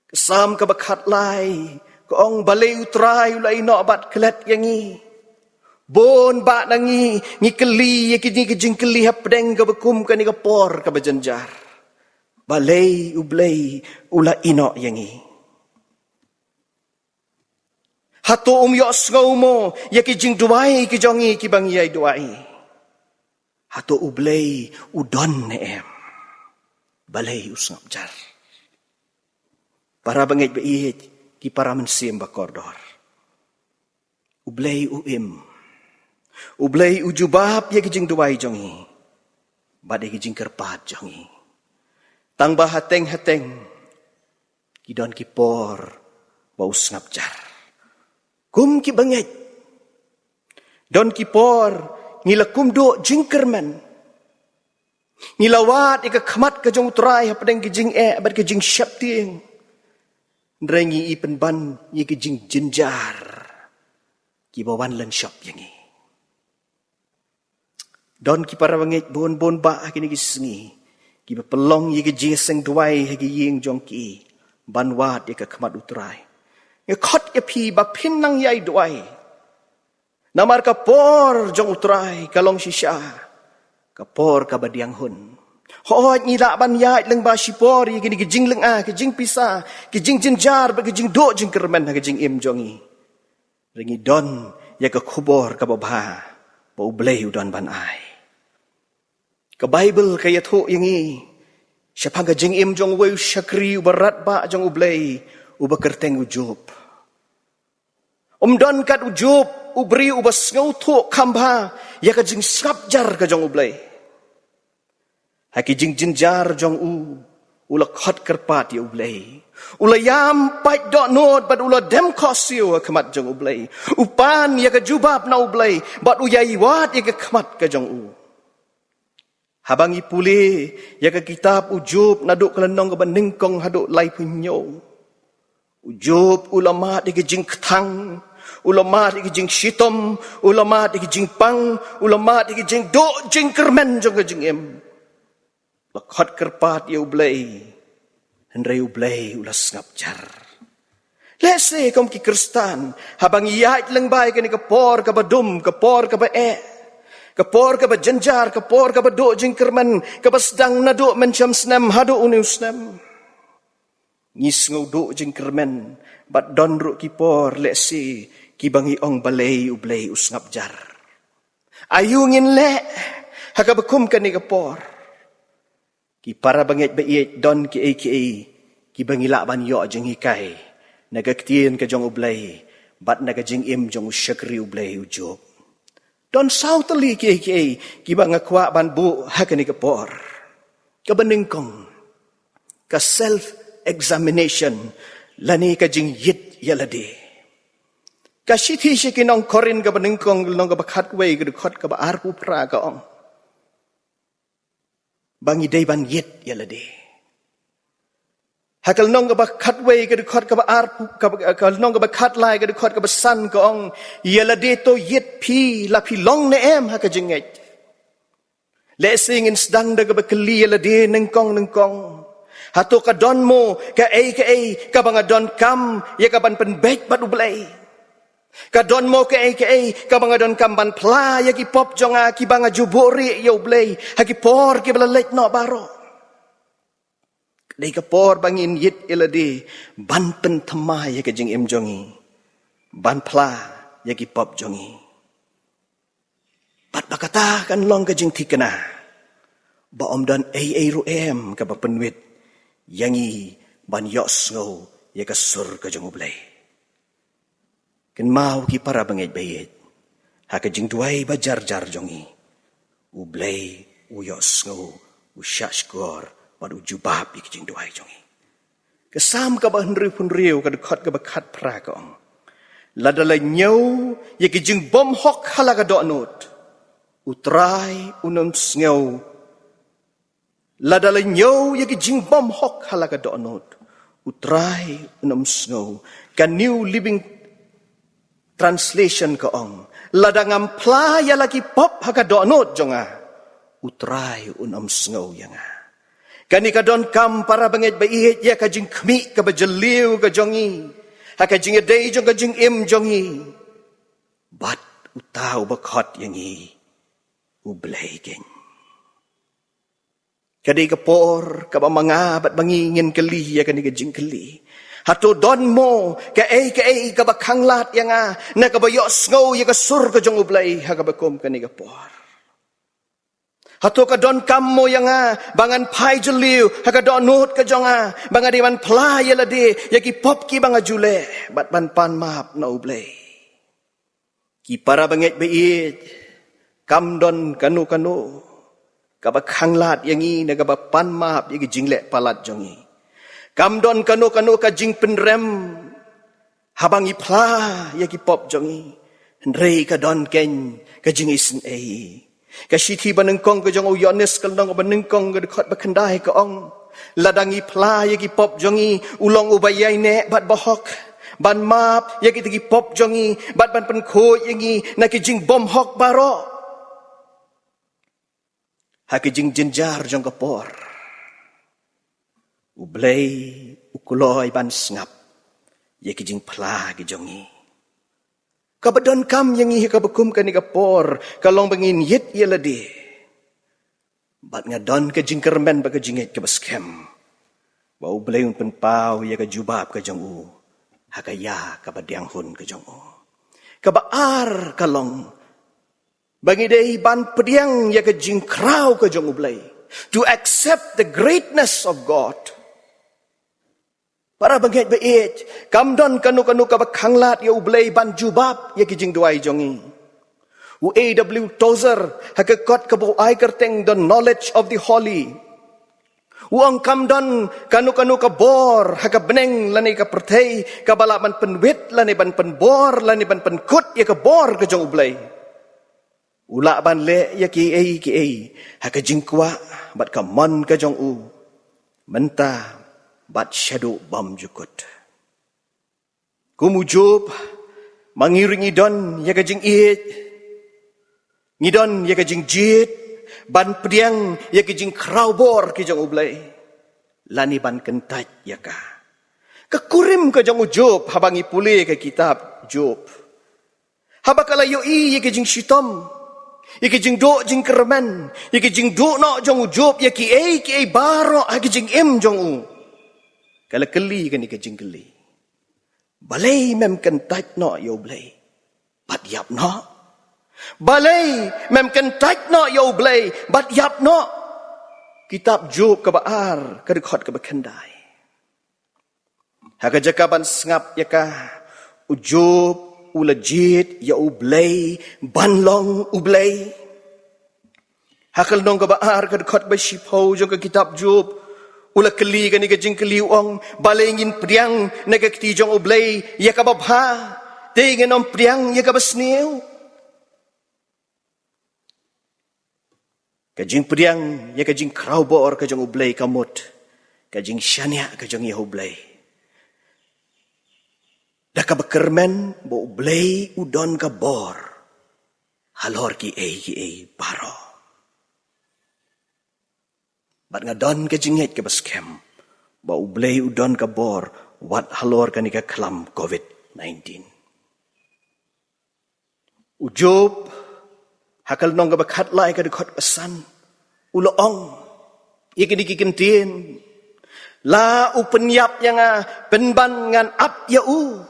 Ka Salm kaba khatlai ka ong: Balei U Trai u la ïehnoh bad klet ïa ngi? Bun bah na ngi, ngi kylli ïa kine ki jingkylli hapdeng kaba kum kane ka por kaba jynjar. Balei U Blei u la ïehnoh ïa ngi? Hato um ïohsngew mo ïa ki jingduwai ki jong ngi kiba ngi ïai duwai? Hato U Blei u don ne em? Balei u sngap jar? Para bangeit ba ïeit, ki para mynsiem ba kordor, U Blei u im. U Blei u jubab ïa ki jingduwai jong ngi bad ïa ki jingkyrpad jong ngi. Tang ba hateng hateng ki don ki por ba u sngap jar. Kum ki bangeit, don ki por ngi la kum duh jingkyrmen. Ngi la wad ïa ka khmat ka jong U Trai hapdeng ki jingeh bad ki jingsheptieng. Hynrei ngi i pynban ïa ki jingjynjar kiba wan lynshop ïa ngi. Don ki para bangeit bun bun bah ha kine ki sngi kiba pynlong ïa ki jingïaseng duwai ha ki ïing jong ki ban wad ïa ka khmat U Trai. Nga khot ïa phi ba phin nang ïai duwai. Namar ka por jong U Trai ka long shisha ka por kaba diang hun. Hooid, ngi lah ban ïaid lyngba shipor ïa kine ki jinglynga, ki jingpisa, ki jingjynjar bad ki jingduh jingkyrmen ha ka jingim jong ngi. Hynrei ngi don ïa ka khubor kaba bha ba U Blei u don ban ai. Ka Baibl ka ïathuh ïa ngi shaphang ka jingim jong uwei u shakri uba radbah jong U Blei, uba kyrteng u Job. Um don kat u Job u briew uba sngewthuh kham bha ïa ka jingsngap jar ka jong U Blei. Ha ki jingjynjar jong u, u la khot kyrpad ïa U Blei. U la ïam pait dohnud bad u la dem khohsiew ha khmat jong U Blei. U pan ïa ka jubab na U Blei bad u ïai wad ïa ka khmat ka jong u. Haba ngi pule ïa ka kitab u Job naduh ka lynnong kaba nyngkong haduh laiphew hynñiew, u Job u la mad ïa ki jingkthang, u la mad ïa ki jingshitom, u la mad ïa ki jingpang, u la mad ïa ki jingduh jingkyrmen jong ka jingim. La khot kyrpad ïa U Blei, hynrei U Blei u la sngap jar. Lehse kum ki Khristan, haba ngi ïaid lyngba ïa kane ka por kaba dum, ka por kaba eh, ka por kaba jynjar, ka por kaba duh jingkyrmen, kaba sdang naduh mynshem snem haduh une u snem, ngi sngew duh jingkyrmen bad don ruh ki por lehse kiba ngi ong balei U Blei u sngap jar. Aïu ngin leh ha kaba kum kane ka por? Ki para bangeit ba ïeit, don kiei kiei kiba ngi lah ban ïoh jinghikai na ka ktien ka jong U Blei bad na ka jingim jong u shakri U Blei u Job. Don saw tylli kiei kiei kiba nga kwah ban buh ha kane ka por. Kaba nyngkong, ka self examination lane ka jingïit ïa lade. Ka shithi sha ki nong Korinth kaba nyngkong, lynnong kaba khatwei, ka dkhot kaba arphew phra ka ong ba ngi dei ban ïit ïa lade. Ha ka lynnong kaba khatwei, ka dkhot kaba arphew, kaba, ka lynnong kaba khatlai, ka dkhot kaba san ka ong, ïa lade to ïit phi, la phi long ne em ha ka jingngeit. Lehse ngin sdang da kaba kylli ïa lade nyngkong nyngkong. Hato ka don mo kaei kaei kaba nga donkam ïa kaban pynbeit bad U Blei? Ka don mo kaei kaei kaba nga donkam ban phla ïa ki pop jong nga kiba nga ju buhrieh ïa U Blei ha ki por kiba la leit noh baroh? Ka dei ka por ba ngin ïit ïa lade ban pynthymmai ïa ka jingim jong ngi, ban phla ïa ki pop jong ngi. Bad ba kata kan long ka jingthikna ba ym don ei ei ruh em kaba pynwit ïa ngi ban ïohsngew ïa ka sur ka jong U Blei. Kynmaw ki para bangeit baieit, ha ka jingduwai ba jar jar jong ngi, U Blei u ïohsngew, u shahshkor bad u jubab ïa ki jingduwai jong ngi. Ka Salm kaba hynriew phew hynriew, ka dkhot kaba khatphra ka ong, lada la ñiew ïa ki jingbymhok ha la ka dohnud, U Trai un ym sngew. Lada la ñiew ïa ki jingbymhok ha la ka dohnud, U Trai un ym sngew. Ka New Living Translation ka ong, lada ngam phla ïa la ki pop ha ka dohnud jong nga, U Trai un ym sngew ïa nga. Kane ka donkam, para bangeit baieit, ïa ka jingkhmih kaba jylliew ka jong ngi ha ka jingïadei jong ka jingim jong ngi bad uta uba khot ïa ngi, U Blei keiñ. Ka dei ka por kaba ma nga bad ma ngi ngin kylli ïa kane ka jingkylli. Hato don mo kaei kaei kaba khanglad ïa nga na kaba ïohsngew ïa ka sur ka jong U Blei ha kaba kum kane ka por? Hato ka donkam mo ïa nga ba ngan phai jylliew ha ka dohnud ka jong nga, ba nga dei ban phla ïa lade ïa ki pop kiba nga ju leh bad ban pan map na U Blei? Ki para bangeit baieit, kam don kano kano kaba khanglad ïa ngi na kaba pan map ïa ki jingleh palat jong ngi. Kam don kano kano ka jingpynrem haba ngi phla ïa ki pop jong ngi. Hynrei ka don keiñ ka jingisynei. Ka shithi ba nyngkong ka jong u Ïoannis, ka lynnong ba nyngkong, ka dkhot ba khyndai ka ong, lada ngi phla ïa ki pop jong ngi, u long uba ïaineh bad bahok ban map ïa kita ki pop jong ngi bad ban pynkhuid ïa ngi na ki jingbymhok baroh. Ha ki jingjynjar jong ka por, U Blei u kloi ban sngap ïa ki jingphla ki jong ngi. Kaba donkam ïa ngi ha kaba kum kane ka por ka long ba ngin ïit ïa lade. Bad nga don ka jingkyrmen bad ka jingngeit kaba skhem ba U Blei un pynpaw ïa ka jubab ka jong u ha ka ïa kaba diang hun ka jong u. Kaba ar ka long ba ngi dei ban pdiang ïa ka jingkhraw ka jong U Blei, to accept the greatness of God. Para bangeit baieit, kam don kano kano kaba khanglad ïa U Blei ban jubab ïa ki jingduwai jong ngi. U A W Tozer, ha ka kot kaba u ai kyrteng The Knowledge of the Holy, u ong, kam don kano kano ka bor ha ka bneng lane ka pyrthei kaba lah ban pynwit lane ban pynbor lane ban pynkut ïa ka bor ka jong U Blei. U lah ban leh ïa kiei kiei ha ka jingkwah bad ka mon ka jong u, mynta bad shaduh bymjukut. Kum u Job, ma ngi ruh ngi don ïa ka jingïeit, ngi don ïa ka jingjied ban pdiang ïa ka jingkhraw bor ka jong U Blei lane ban kyntait ïa ka. Ka kurim ka jong u Job, haba ngi pule ka kitab Job, haba ka la ïohi ïa ka jingshitom, ïa ka jingduh jingkyrmen, ïa ka jingduh noh jong u Job ïa kiei kiei baroh ha ka jingim jong u, ka la kylli kane ka jingkylli: Balei mem kyntait noh ïa U Blei bad ïap noh? Balei mem kyntait noh ïa U Blei bad ïap noh? Kitab Job kaba ar, ka dkhot kaba khyndai. Ha ka jaka ban sngap ïa ka, u Job u la jied ïa U Blei ban long U Blei. Ha ka lynnong kaba ar, ka dkhot ba shiphew jong ka kitab Job, u la kylli kane ka jingkylli, u ong: Balei ngin pdiang na ka kti jong U Blei ïa kaba bha? Te ngin ym pdiang ïa kaba sniew. Ka jingpdiang ïa ka jingkhrawbor ka jong U Blei ka mut ka jingshaniah ka jong ngi ha U Blei, da kaba kyrmen ba U Blei u don ka bor halor kiei kiei baroh. Bad nga don ka jingngeit kaba skhem ba U Blei u don ka bor wat halor kane ka khlam covid nineteen. U Job, ha ka lynnong kaba khatlai, ka dkhot ba san, u la ong ïa kine ki kyntien: La u pynïap ïa nga, pynban ngan ap ïa u.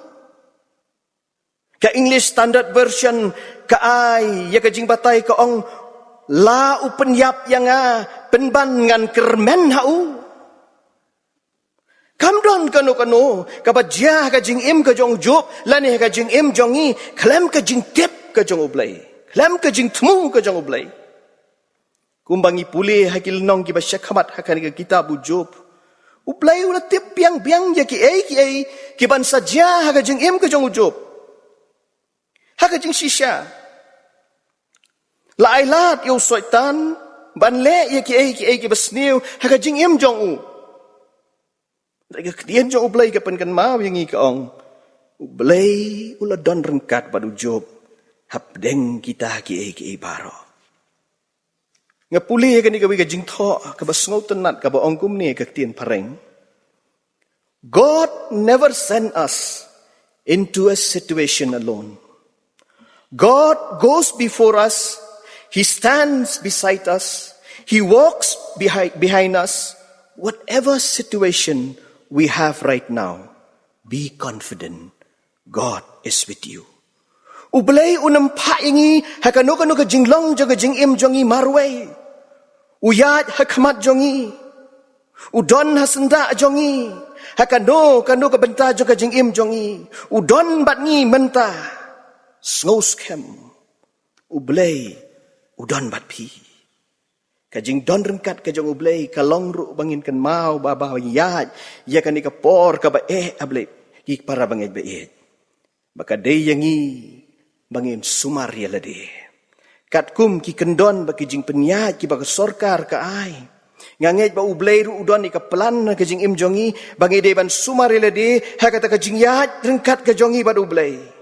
Ka English Standard Version ka ai ïa ka jingbatai, ka ong: La u pynïap ïa nga, pynban ngan kyrmen ha u. Kam don kano kano kaba jia ha ka jingim ka jong u Job lane ha ka jingim jong ngi khlem ka jingtip ka jong U Blei, khlem ka jingthmu ka jong U Blei. Kumba ngi pule ha ki lynnong kiba shakhmat ha kane ka kitab u Job, U Blei u la tip biang biang ïa kiei kiei kiban sa jia ha ka jingim ka jong u Job. Ha ka jingshisha, la ai lad ïa u Soitan ban leh ïa kiei kiei kiba sniew ha ka jingim jong u. Da ka ktien jong U Blei ka pynkynmaw ïa ngi, ka ong: U Blei u la don ryngkat bad u Job hapdeng kita kiei kiei baroh. Nga pule ïa kane kawei ka jingthoh kaba sngewtynnat kaba ong kumne, ka ktien phareng: God never sent us into a situation alone. God goes before us. He stands beside us. He walks behind, behind us. Whatever situation we have right now, be confident God is with you. U Blei un ym phah ïa ngi ha kano kano ka jinglong jong ka jingim jong ngi marwei. U ïaid ha khmat jong ngi. U don ha syndah jong ngi ha kano kano ka bynta jong ka jingim jong ngi. U don bad ngi mynta. Sngewskhem, U Blei u don bad phi. Ka jingdon ryngkat ka jong U Blei ka long ruh ba ngin kynmaw ba, ba ïaid ïa kane ka por kaba eh, ha Blei, ki para bangeit ba ïeit, ba ka dei ïa ngi ba ngin sumar ïa lade. Katkum ki kyndon bad ki jingpynïaid kiba ka sorkar ka ai, nga ngeit ba U Blei ruh u don ïa ka plan ha ka jingim jong ngi ba ngi dei ban sumar ïa lade ha kata ka jingïaid ryngkat ka jong ngi bad U Blei.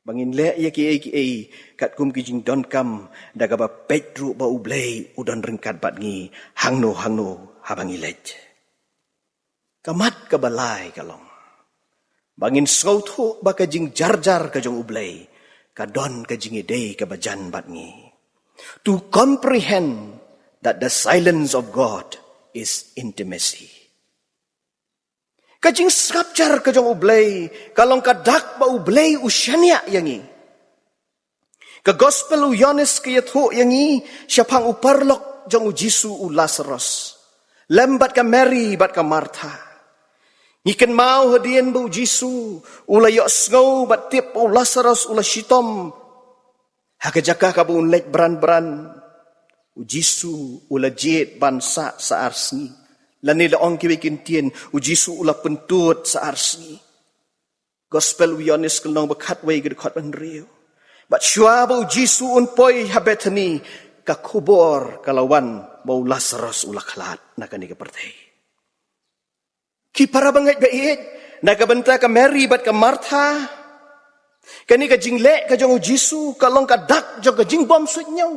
Ba ngin leh ïa kiei kiei katkum ki jingdonkam, da kaba peit ruh ba U Blei u don ryngkat bad ngi hangno hangno haba ngi leit. Ka mat kaba lai ka long ba ngin sngewthuh ba ka jingjarjar ka jong U Blei ka don ka jingïadei kaba jan bad ngi. To comprehend that the silence of God is intimacy. Ka jingsngap jar ka jong U Blei ka long ka dak ba U Blei u shaniah ïa ngi. Ka Gospel u Ïoannis ka ïathuh ïa ngi shaphang u paralok jong u Jisu, u Lasaros, lem bad ka Mari bad ka Martha. Ngi kynmaw hadien ba u Jisu u la ïohsngew bad tip ba u Lasaros u la shitom ha ka jaka kaba un leit bran bran, u Jisu u la jied ban sah sa ar sngi. Lane la ong kiwei ki ktien, u Jisu u la pyntud sa ar sngi. Gospel u Ïoannis ka lynnong ba khatwei ka dkhot ba hynriew. Bad shuwa ba u Jisu un poi ha Bethani, ka khubor ka la wan ba u Lasaros u la khlad na kane ka pyrthei. Ki para bangeit ba ïeit, na ka bynta ka Mari bad ka Martha, kane ka jingleh ka jong u Jisu ka long ka dak jong ka jingbym suidñiew.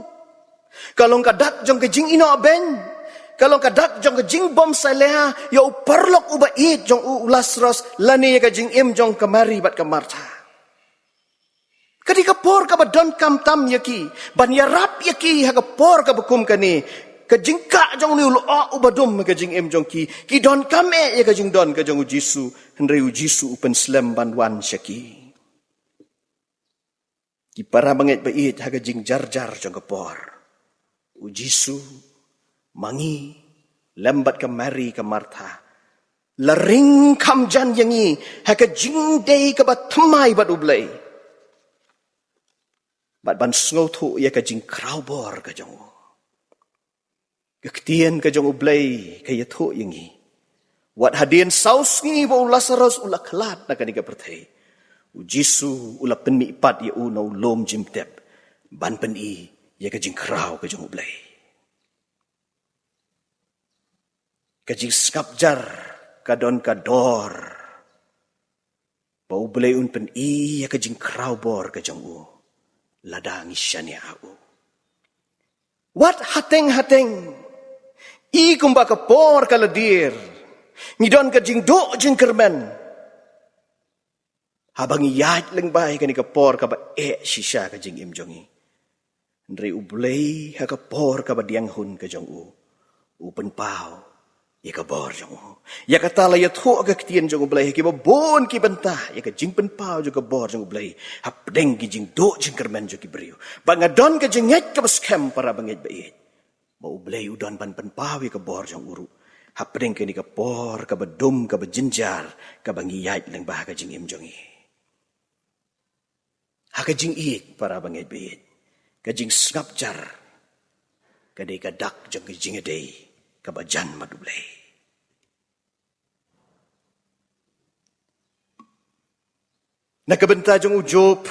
Ka long ka dak jong ka jingïehnoh beiñ. Ka long ka dak jong ka jingbym salia ïa u paralok uba ïeit jong u, u Lasaros, lane ïa ka jingim jong ka Mari bad ka Martha. Ka dei ka por kaba donkam tam ïa ki ban ïarap ïa ki ha ka por kaba kum kane. Ka jingkah jong une u lyoh uba dum ha ka jingim jong ki. Ki donkam eh ïa ka jingdon ka jong u Jisu, hynrei u Jisu u pynslem ban wan sha ki. Ki para bangeit ba ïeit, ha ka jingjarjar jong ka por, u Jisu, ma ngi, lem bad ka Mari ka Martha, la ring kham jan ïa ngi ha ka jingdei kaba thymmai bad U Blei, bad ban sngewthuh ïa ka jingkhrawbor ka jong u. Ka ktien ka jong U Blei ka ïathuh ïa ngi, wat hadien saw sngi ba u Lasaros u la khlad na kane ka pyrthei, U Jisu u la pynmih pat ïa u na u lum jingtep ban pyni ïa ka jingkhraw ka jong U Blei. Ka jingsngap jar ka don ka dor ba U Blei un pyni ïa ka jingkhraw bor ka jong u lada ngi shaniah ha u. Wat hateng hateng, i kumba ka por ka la dier, ngi don ka jingduh jingkyrmen. Haba ngi ïaid lyngba ïa kane ka por kaba eh shisha ka jingim jong ngi, hynrei U Blei ha ka por kaba diang hun ka jong u, u pynpaw ïa ka bor jong u. Ïa kata la ïathuh ka ktien jong U Blei ha kiba bun ki bynta ïa ka jingpynpaw jong ka bor jong U Blei hapdeng ki jingduh jingkyrmen jong ki briew. Ba nga don ka jingngeit kaba skhem, para bangeit ba ïeit, ba U Blei u don ban pynpaw ïa ka bor jong u ruh hapdeng kane ka por kaba dum, kaba jynjar, kaba ngi ïaid lyngba ha ka jingim jong ngi. Ha ka jingïeit, para bangeit ba ïeit, ka jingsngap jar ka dei ka dak jong ka jingïadei kaba jan bad U Blei. Na ka bynta jong u Job,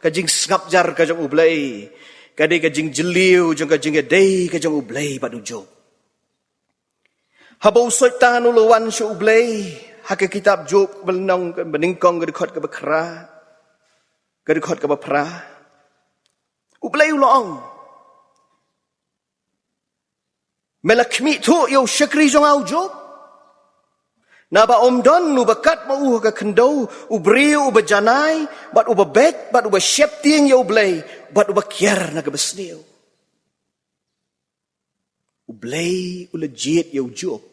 ka jingsngap jar ka jong U Blei ka dei ka jingjylliew jong ka jingïadei ka jong U Blei bad u Job. Haba u Soitan u la wan sha U Blei ha ka kitab Job, ba lynnong, ba nyngkong, ka dkhot kaba phra, ka dkhot kaba phra, U Blei u la ong, me la khmih thuh ïa u shakri jong nga u Job? Naba ym don uba kat ma u ha ka khyndew, u briew uba janai bad uba beit bad uba sheptieng ïa U Blei bad uba kiar na kaba sniew. U Blei u la jied ïa u Job,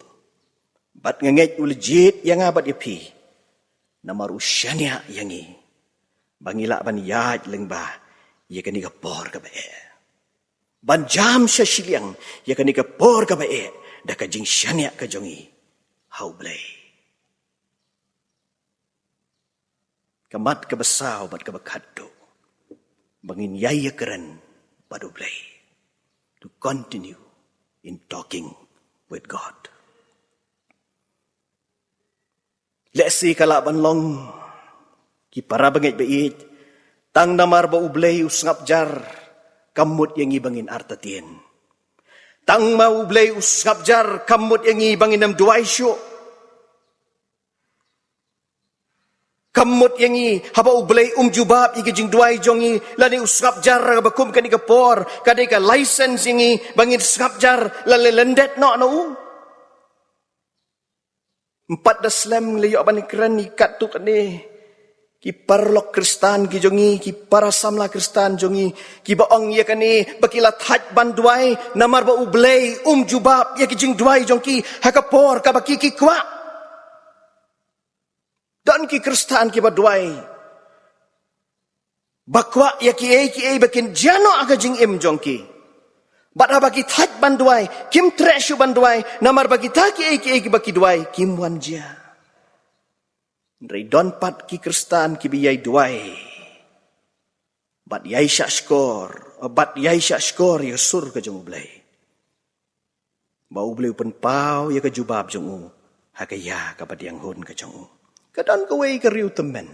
bad nga ngeit u la jied ïa nga bad ïa phi, namar u shaniah ïa ngi ba ngi lah ban ïaid lyngba ïa kane ka por kaba eh, ban jam sha shiliang ïa kane ka por kaba eh da ka jingshaniah ka jong ngi ha U Blei. Ka mat kaba saw bad kaba khatduh, ba ngin ïai ïakren bad U Blei, to continue in talking with God. Lehse ka lah ban long, ki para bangeit ba ïeit, tang namar ba U Blei u sngap jar, kam mut ïa ngi ba ngin artatien. Tang ma U Blei u sngap jar, kam mut ïa ngi ba ngin ym duwai shuh. Kam mut ïa ngi haba U Blei um jubab ïa ki jingduwai jong ngi, lane u sngap jar kaba kum kane ka por ka dei ka license ïa ngi ba ngin sngap jar lane lyndet noh na u. Ym pat da slem la ïoh ban kren ïa katto katne ki paralok Khristan ki jong ngi, ki para samla Khristan jong ngi, kiba ong ïa kane ba ki la thait ban duwai namar ba U Blei um jubab ïa ki jingduwai jong ki ha ka por kaba ki ki kwah. Don ki Khristan kiba duwai ba kwah ïa kiei kiei ba kin jia noh ha ka jingim jong ki. Bad haba ki thait ban duwai, kim treh shuh ban duwai namar ba kita kiei kiei kiba ki duwai kim wan jia. Hynrei don pat ki Khristan kiba ïai duwai bad ïai shahshkor, bad ïai shahshkor ïa ka sur ka jong U Blei, ba U Blei u pynpaw ïa ka jubab jong u ha ka ïa kaba diang hun ka jong u. Ka don kawei ka riewtymmen,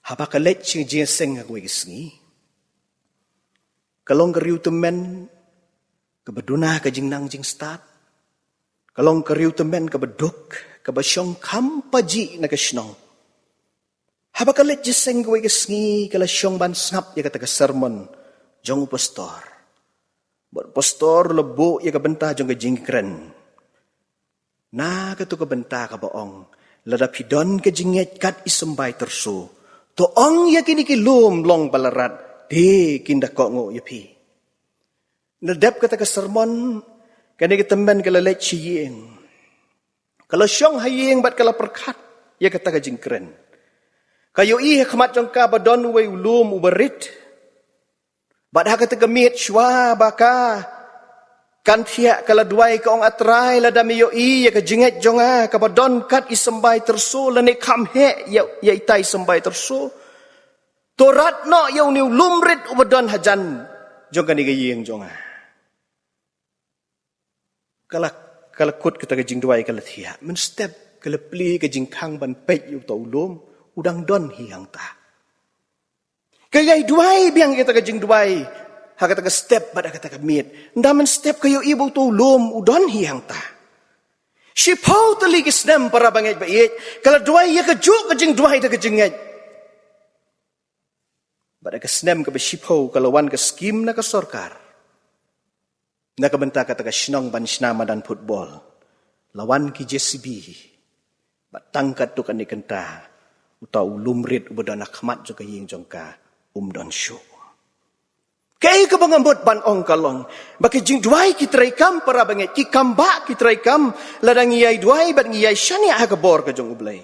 haba ka leit sha jingïaseng ha kawei ka sngi, ka long ka riewtymmen kaba duna ka jingnang jingstad. Ka long ka riewtymmen kaba duk, kaba shong kham pajih na ka shnong. Haba ka leit jingïaseng kawei ka sngi, ka la shong ban sngap ïa kata ka sermon jong u pastor. Bad u pastor u la buh ïa ka bynta jong ka jingkren na kato ka bynta kaba ong, lada phi don ka jingngeit kat i symbai tyrso, to ong ïa kine ki lum long ba la rat, te kin da kohnguh ïa phi. Na dep kata ka sermon, kane ka tymmen ka la leit sha ïing. Ka la shong ha ïing bad ka la pyrkhat ïa kata ka jingkren. Ka ïohi ha khmat jong ka ba don uwei u lum uba rit. Bad ha kata ka miet shuwa ba ka kan thiah, ka la duwai, ka ong, A Trai, lada me ïohi ïa ka jingngeit jong nga kaba don kat i symbai tyrso, lane kham heh ïa, ïa ita i symbai tyrso, to rat noh ïa une u lum rit uba don hajan jong kane ka ïing jong nga. Ka la, ka la kut kata ka jingduwai, ka la thiah. Mynstep ka la plie ka jingkhang ban peit ïa uta u lum, U dang don hi hangta. Ka ïai duwai biang kata ka jingduwai ha kata ka step bad ha kata ka miet. Ynda mynstep ka ïohi ba uto u lum u don hi hangta. Shiphew tylli ki snem, para bangeit ba ïeit, ka la duwai ïa kajuh ka jingduwai da ka jingngeit. Bad ha ka snem kaba shiphew ka la wan ka skim na ka sorkar na ka bynta kata ka shnong ban shna madan football. La wan ki J C B. Bad tang katto katne kynta, uta u lum rit uba don ha khmat jong ka ïing jong ka um don shuh. Kaei kaba nga mut ban ong ka long ba ki jingduwai ki treikam, para bangeit, ki kambah ki treikam lada ngi ïai duwai bad ngi ïai shaniah ha ka bor ka jong U Blei.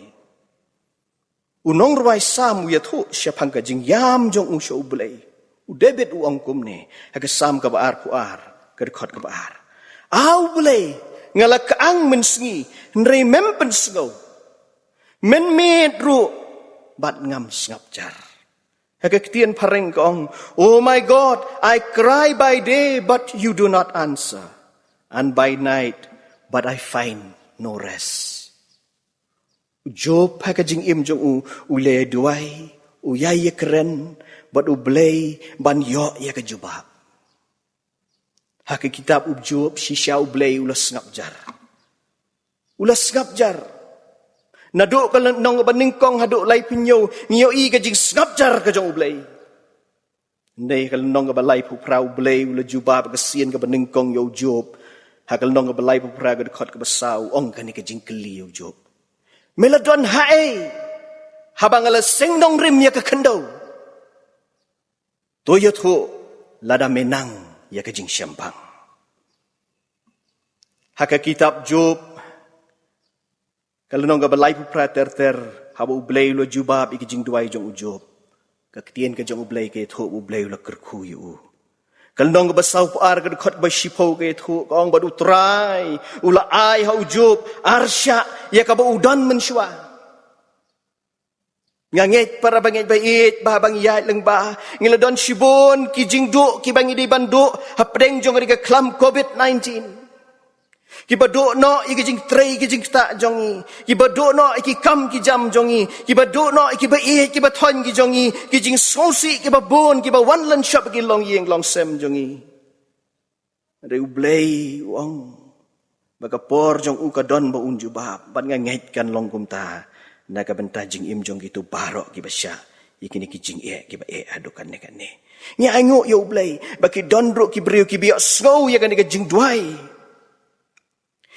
U nongrwai Salm u ïathuh shaphang ka jingïam jong u sha U Blei. U David u ong kumne ha ka Salm kaba arphew ar, ka dkhot kaba ar: A U Blei, nga la kyang mynsngi, hynrei mem pynsngew. Mynmiet ruh bad ngam sngap jar. Ha ka ktien phareng ka ong, "Oh my God, I cry by day, but you do not answer, and by night, but I find no rest." U Job ha ka jingim jong u, u la ïai duwai, u ïai ïakren bad U Blei ban ïoh ïa ka jubab. Ha ka kitab U Job, shisha U Blei u la sngap jar. U la sngap jar. Naduh ka lynnong kaba nyngkong haduh laiphew hynñiew, ngi ïohi ka jingsngap jar ka jong U Blei. Hynrei ka lynnong kaba laiphew phra U Blei u la jubab ka sien kaba nyngkong ïa u Job. Ha ka lynnong kaba laiphew phra, ka dkhot kaba saw, u ong kane ka jingkylli ïa u Job: Me la don haei haba nga la seng nongrim ïa ka khyndew? To ïathuh lada me nang ïa ka jingshemphang. Ha ka kitab Job, ka lynnong kaba laiphew phra ter ter, haba U Blei u la jubab ïa ka jingduwai jong u Job, ka ktien ka jong U Blei ka ïathuh, U Blei u la kyrkhu ïa u. Ka lynnong kaba sawphew ar, ka dkhot kaba shiphew ka ïathuh, ka ong, bad U Trai u la ai ha u Job arshah ïa kaba u don mynshuwa. Nga ngeit, para bangeit ba ïeit, ba haba ngi ïaid lyngba, ngi la don shibun ki jingduh kiba ngi dei ban duh hapdeng jong kane ka khlam covid nineteen. Kiba duh noh ïa ki jingtrei ki jingktah jong ngi, kiba duh noh ïa ki kam ki jam jong ngi, kiba duh noh ïa kiba ïeit kiba thoiñ ki jong ngi, ki jingsngewsih kiba bun kiba wan lynshop ki longïing longsem jong ngi. Hynrei U Blei u ong ba ka por jong u ka don ba un jubab, bad nga ngeit kan long kumta na ka bynta jingim jong kito baroh kiba shah ïa kine ki jingeh kiba eh haduh katne katne. Ngi ainguh ïa U Blei ba ki don ruh ki briew kiba ïohsngew ïa kane ka jingduwai,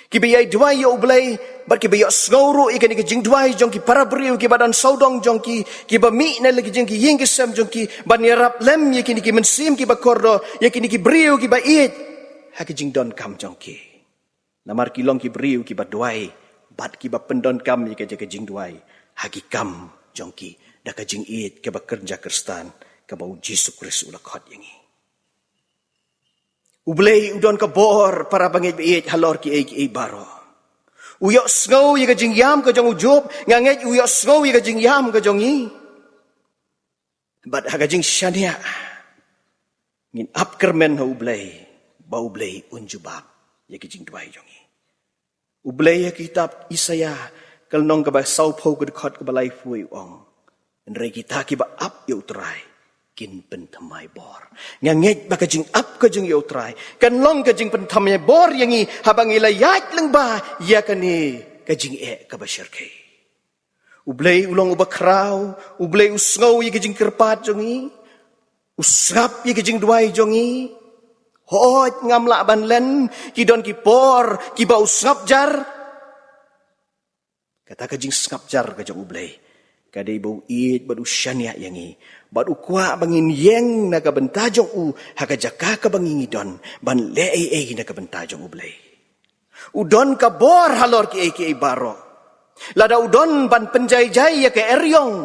kiba ïai duwai ïa U Blei, bad kiba ïohsngew ruh ïa kane ka jingduwai jong ki para briew kiba don sawdong jong ki, kiba mih na la ki jong ki ïing ki sem jong ki ban ïarap lem ïa kine ki mynsiem kiba kordor, ïa kine ki briew kiba ïeit ha ki jingdonkam jong ki. Namar ki long ki briew kiba duwai bad kiba pyndonkam ïa ka jaka jingduwai ha ki kam jong ki da ka jingïeit kaba kynja Khristan kaba U Jisu Khrist u la khot ïa ngi. U Blei u don ka bor, para bangeit ba ïeit, halor kiei kiei baroh. U ïohsngew ïa ka jingïam ka jong u Job, nga ngeit u ïohsngew ïa ka jingïam ka jong ngi. Bad ha ka jingshaniah ngin ap kyrmen ha U Blei ba U Blei un jubab ïa ka jingduwai jong ngi. U Blei ha kitab Isaïah, ka lynnong kaba sawphew, ka dkhot kaba laiphew u ong: Hynrei kita kiba ap ïa U Trai kin pynthymmai bor. Nga ngeit ba ka jingap ka jong ngi ïa U Trai kan long ka jingpynthymmai bor ïa ngi haba ngi la ïaid lyngba ïa kane ka jingeh kaba shyrkhei. U Blei u long uba khraw, U Blei u sngew ïa ka jingkyrpad jong ngi, u sngap ïa ka jingduwai jong ngi. Hooid, ngam lah ban len, ki don ki por kiba u sngap jar. Kata ka jingsngap jar ka jong U Blei ka dei ba u ïeit bad u shaniah ïa ngi, bad u kwah ba ngin ïeng na ka bynta jong u ha ka jaka kaba ngi ngi don ban leh ei ei na ka bynta jong U Blei. U don ka bor halor kiei kiei baroh. Lada u don ban pynjai jai ïa ka eriong,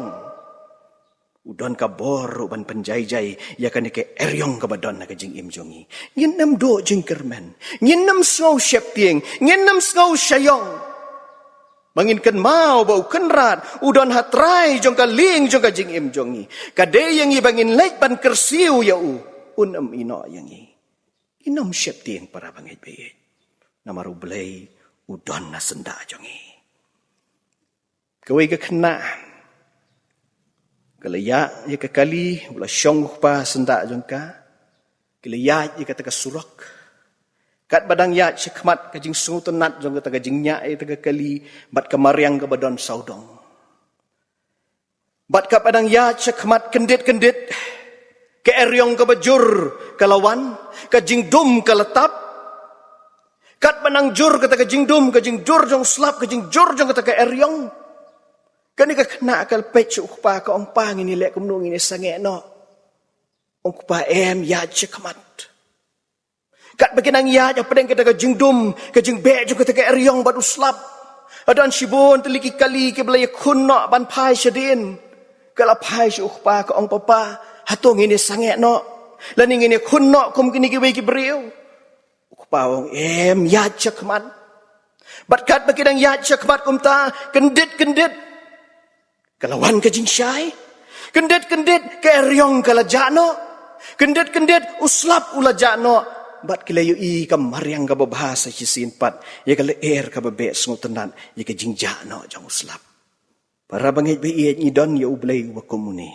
u don ka bor ruh ban pynjai jai ïa kane ka eriong kaba don ha ka jingim jong ngi. Ngin ym duh jingkyrmen, ngin ym sngew sheptieng, ngin ym sngew shaiong. Ba ngin kynmaw ba U Kynrad u don ha trai jong ka lieng jong ka jingim jong ngi. Ka dei ïa ngi ba ngin leit ban kyrsiew ïa u, un ym ïehnoh ïa ngi. Ngin ym sheptieng, para bangeit ba ïeit, namar U Blei u don ha syndah jong ngi. Kawei ka khynnah Ka la ïaid ïa ka kali, u la shong u kpa syndah jong ka. Ki la ïaid ïa kata ka surok. Katba dang ïaid shakhmat, ka jingsngewtynnat jong kata ka jingïaid ïa kata ka kali, bad ka mariang kaba don sawdong. Bad katba dang ïaid shakhmat, kyndit-kyndit, ka eriong kaba jur ka la wan, ka jingdum ka la tap. Katba nang jur kata ka jingdum, ka jingjur jong u slap, ka jingjur jong kata ka eriong, kane ka khynnah ka la peit sha u kpa, ka ong, "Pa, ngin ïaleh kumno, ngin ïasangeh noh." Ong u kpa, "Em, ïaid shakhmat." Katba ki nang ïaid hapdeng kata ka jingdum, ka jingbeh jong kata ka eriong bad u slap, hadien shibun tylli ki kali kiba la ïakhun noh ban phai shadien. Ka la phai sha u kpa, ka ong, "Papa, hato ngin ïasangeh noh, lane ngin ïakhun noh kum kine kiwei ki briew?" U kpa u ong, "Em, ïaid shakhmat." Bad katba ki dang ïaid shakhmat kumta, kyndit-kyndit, ka la wan ka jingshai. Kyndit-kyndit, ka eriong ka la jah noh. Kyndit-kyndit, u slap u la jah noh. Bad ki la ïohi ka mariang kaba bha sa shisien pat ïa ka lyer kaba beh sngewtynnat ïa ka jingjah noh jong u slap. Para bangeit ba ïeit, ngi don ïa U Blei uba kum une.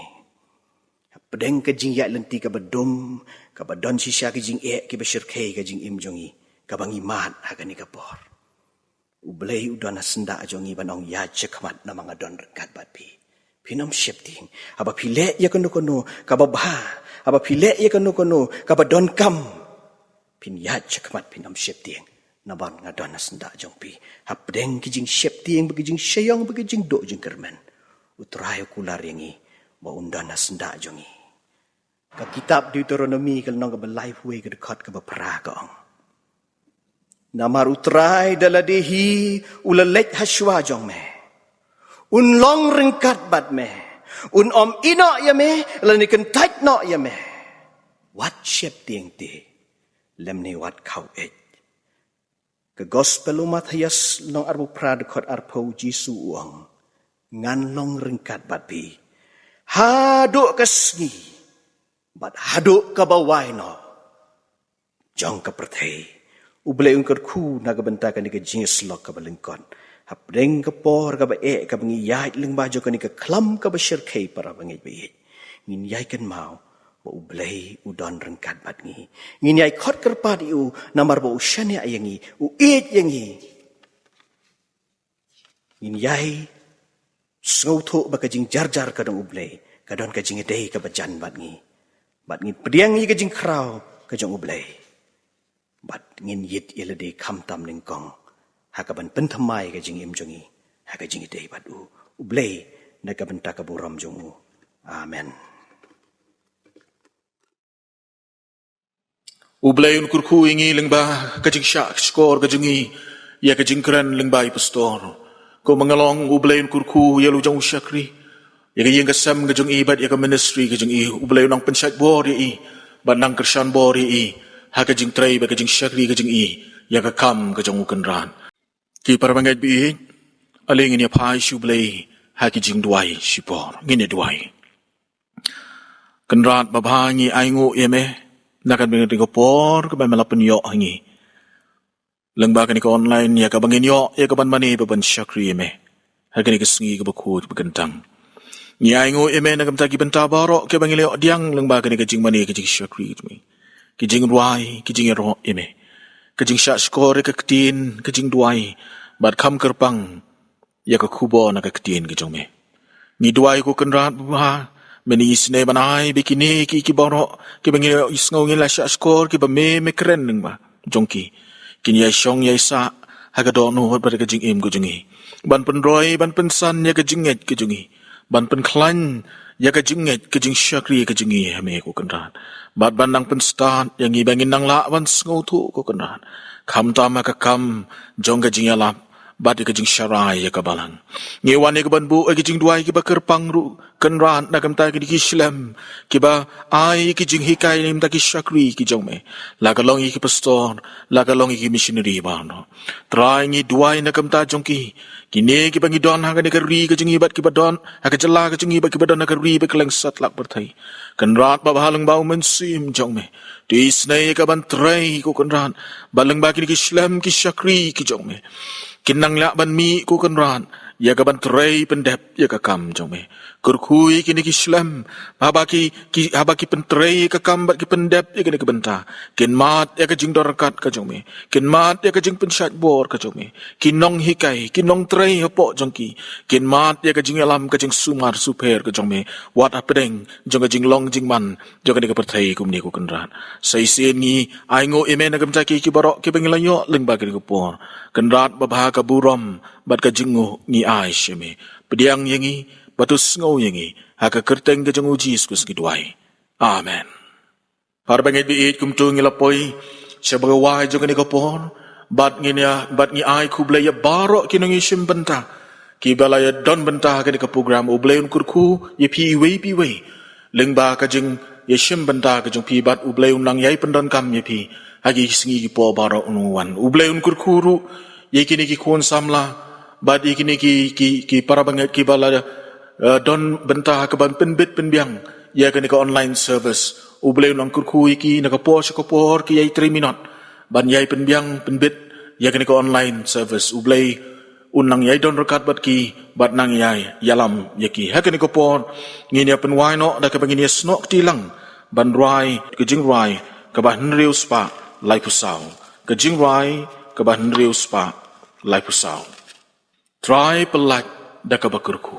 Hapdeng ka jingïaid lynti kaba dum, kaba don shisha ki jingeh kiba shyrkhei ka jingim jong ngi, kaba ngi mad ha kane ka por, U Blei u don ha syndah jong ngi ban ong, "Ïaid shakhmat, namar nga don ryngkat bad phi." Phin ym sheptieng. Haba phi leh ïa kano kano kaba bha, haba phi leh ïa kano kano kaba donkam, phin ïaid shakhmat, phin ym sheptieng, namar nga don ha syndah jong phi. Hapdeng ki jingsheptieng bad ki jingshaiong bad ki jingduh jingkyrmen, U Trai u kular ïa ngi ba un don ha syndah jong ngi. Ka kitab Deuteronomi ka lynnong kaba laiphew ka dkhot kaba phra ka ong, "Namar U Trai da lade hi u la leit hashwa jong me. Un long ryngkat bad me. Un ym ïehnoh ïa me, lane kyntait noh ïa me. Wat sheptieng te, lymne wat khaw eit." Ka Gospel u Mathaios lynnong arphew phra dkhot arphew, Jisu u ong, "Ngan long ryngkat bad phi haduh ka sngi, bad haduh kaba wai noh jong ka pyrthei." U Blei un kyrkhu na ka bynta kane ka jingïasyllok kaba lyngkot. Hapdeng ka por kaba eh kaba ngi ïaid lyngba jong kane ka khlam kaba shyrkhei, para bangeit ba ïeit, ngin ïai kynmaw ba U Blei u don ryngkat bad ngi. Ngin ïai khot kyrpad ïa u namar ba u shaniah ïa ngi, u ïeit ïa ngi. Ngin ïai sngewthuh ba ka jingjarjar ka jong U Blei ka don ka jingïadei kaba jan bad ngi. Bad ngin pdiang ïa ka jingkhraw ka jong U Blei. Bad ngin ïit ïa lade khamtam nyngkong ha kaban pynthymmai ka jingim jong ngi ha ka jingïadei bad u. U Blei na ka bynta ka burom jong u. Amen. U Blei un kyrkhu ïa ngi lyngba ka jingshah shkor ka jong ngi ïa ka jingkren lyngba i pastor. Kumba nga la ong, U Blei un kyrkhu ïa la u jong u shakri, ïa ka ïing ka sem ka jong i bad ïa ka ministry ka jong i. U Blei un nang pynshait bor ïa i bad nang kyrshan bor ïa i ha ka jingtrei bad ka jingshakri ka jong i ïa ka kam ka jong u Kynrad. Ki para bangeit ba ïeit, ale ngin ïa phai sha U Blei ha ki jingduwai shipor. Ngin ïa duwai. Kynrad babha, ngi ainguh ïa me na kane ka por kaba me la pynïoh ha ngi lyngba kane ka online, ïa kaba ngin ïoh ïa ka ban mane bad ban shakri ïa me ha kane ka sngi kaba khuid ba kyntang. Ngi ainguh ïa me na ka bynta ki bynta baroh kiba ngi la ïoh pdiang lyngba kane ka jingmane ka jingshakri, ki jingduwai, ki jingïaroh ïa me, ka jingshah shkor ïa ka ktien, ka jingduwai, bad kham kyrpang ïa ka khubor na ka ktien ka jong me. Ngi duwai ko Kynrad babha, men isynei ban ai ba kine ki, ki baroh kiba ngi ïohsngew, ngi la shah shkor, kiba me, me kren lyngba jong ki, kin ïai shong ïai sah ha ka dohnud bad ka jingim ka jong ngi, ban pynroi, ban pynsan ïa ka jingngeit ka jong ngi, ban pynkhlaiñ ïa ka jingngeit, ka jingshakri ka jong ngi ha me ko Kynrad. Bad ban nang pynstad ïa ngi ba ngin nang lah ban sngewthuh ko Kynrad, khamtam ha ka kam jong ka jingïalap bad ïa ka jingsharai ïa ka balang. Ngi wan ïa ka ban buh ïa ka jingduwai kiba kyrpang ruh Kynrad na ka bynta kine ki shlem kiba ai ki jinghikai na ka bynta ki shakri ki jong me, la ka long ïa ki pastor, la ka long ïa ki missionary baroh. Trai, ngi duwai na ka bynta jong ki, kine kiba ngi don ha kane ka ri ka jong ngi bad kiba don ha ka jylla ka jong ngi bad kiba don ha ka ri ba kylleng satlak pyrthei. Kynrad babha, lyngba u Mynsiem jong me, to isynei ïa ka ban trei ko Kynrad, ba lyngba kine ki shlem ki shakri ki jong me kin nang lah ban mih ko Kynrad ïa ka ban trei pyndep ïa ka kam jong me. Kyrkhu ïa kine ki shlem, haba ki, ki, haba ki pyntrei ïa ka kam bad ki pyndep ïa kine ki bynta, kin mad ïa ka jingdonryngkat ka jong me, kin mad ïa ka jingpynshait bor ka jong me. Ki nonghikai, ki nongtrei hapoh jong ki, kin mad ïa ka jingïalam, ka jingsumar sumar ka jong me, wat hapdeng jong ka jinglong jingman jong kane ka pyrthei kumne ko Kynrad. Sa shisien ngi ainguh ïa me na ka bynta ki, ki baroh kiba ngi la ïoh lyngba kane ka por. Kynrad babha, ka burom bad ka jingnguh ngi ai sha me. Pdiang ïa ngi bad to sngew ïa ngi, ha ka kyrteng ka jong U Jisu Khrist ngi duwai. Amen. Para bangeit ba ïeit, kumto ngi la poi sha kaba kawei jong kane ka por, bad ngin ïa, bad ngi ai khublei ïa baroh ki nongïashim bynta kiba la ïa don bynta ha kane ka program. U Blei un kyrkhu ïa phi iwei pa iwei lyngba ka jingïashim bynta ka jong phi, bad U Blei un nang ïai pyndonkam ïa phi ha ki sngi ki por baroh un wan. U Blei un kyrkhu ruh ïa kine ki khun samla bad ïa kine ki, ki, ki para bangeit kiba la, eh, don bynta ha kaban pynbit pynbiang ïa kane ka online service. U Blei un nang kyrkhu ïa ki, na ka por sha ka por ki ïai trei minot ban ïai pynbiang pynbit ïa kane ka online service. U Blei un nang ïai don ryngkat bad ki, bad nang ïai ïalam ïa ki. Ha kane ka por ngin ïa pynwai noh da kaba ngin ïa snoh kti lang ban rwai ka jingrwai kaba hynriew spah laiphew saw. Ka jingrwai kaba hynriew spah laiphew saw. Trai pyllait da kaba kyrkhu.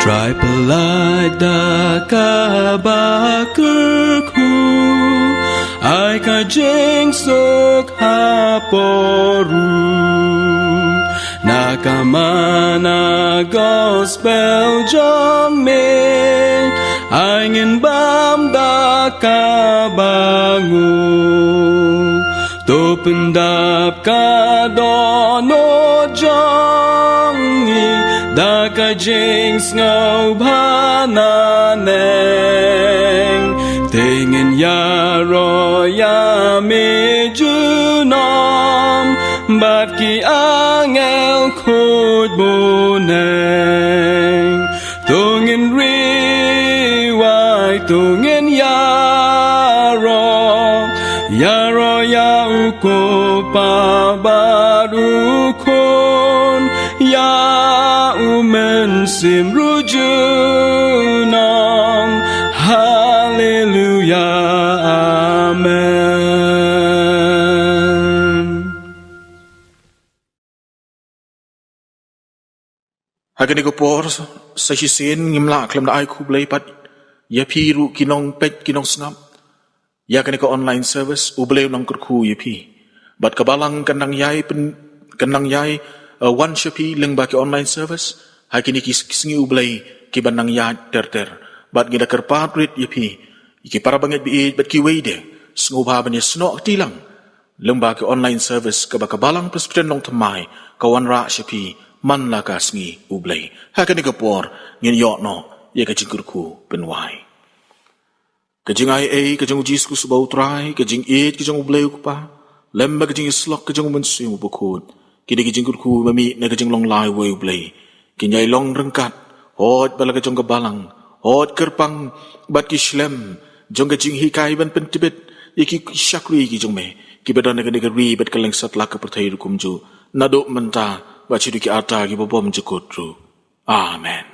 Trai pyllait da kaba kyrkhu, ai ka jingsuk hapoh ruh. Na ka mana gospel jong me, ai ngin bam da kaba nguh. To pyndap ka dohnud jong ngi da ka jingsngewbha naneng. Te ngin ïaroh ïa me junom bad ki angel khuid bneng. To ngin riewai, to ngin ïaroh, ïaroh ïa u Kpa bad u Khun, ïa u Mynsiem ruh junom. Haleluia. Amen. Ha kane ka por sa shisien ngim lah khlem da ai khublei pat ïa phi ruh ki nongpeit ki nongsngap ïa kane ka online service. U Blei u nang kyrkhu ïa phi. Bad ka Balang kan nang ïai pyn, kan nang ïai, eh, wan sha phi lyngba ki online service ha kine ki sngi U Blei kiban nang ïaid ter ter. Bad ngi da kyrpad rit ïa phi, ïa ki para bangeit ba ïeit bad kiwei de, sngewbha ban ïa snoh kti lang lyngba ki online service kaba ka Balang Presbyterian Nongthymmai ka wanrah sha phi man la ka sngi U Blei. Ha kane ka por ngin ïoh noh ïa ka jingkyrkhu pynwai. Ka jingai ei ka jong U Jisu Khrist uba U Trai, ka jingïeit ka jong U Blei U Kpa, lem bad ka jingïasyllok ka jong U Mynsiem Bakhuid, ki dei ki jingkyrkhu ba mih na ka jinglong laiwei U Blei, kin ïai long ryngkat, hooid bad la ka jong ka Balang, hooid kyrpang bad ki shlem jong ka jinghikai ban pyntbit ïa ki shakri ki jong me kiba don ha kane ka ri bad kylleng satlak ka pyrthei ruh kumjuh, naduh mynta bad shaduh ki arta kiba bymjukut ruh. Amen.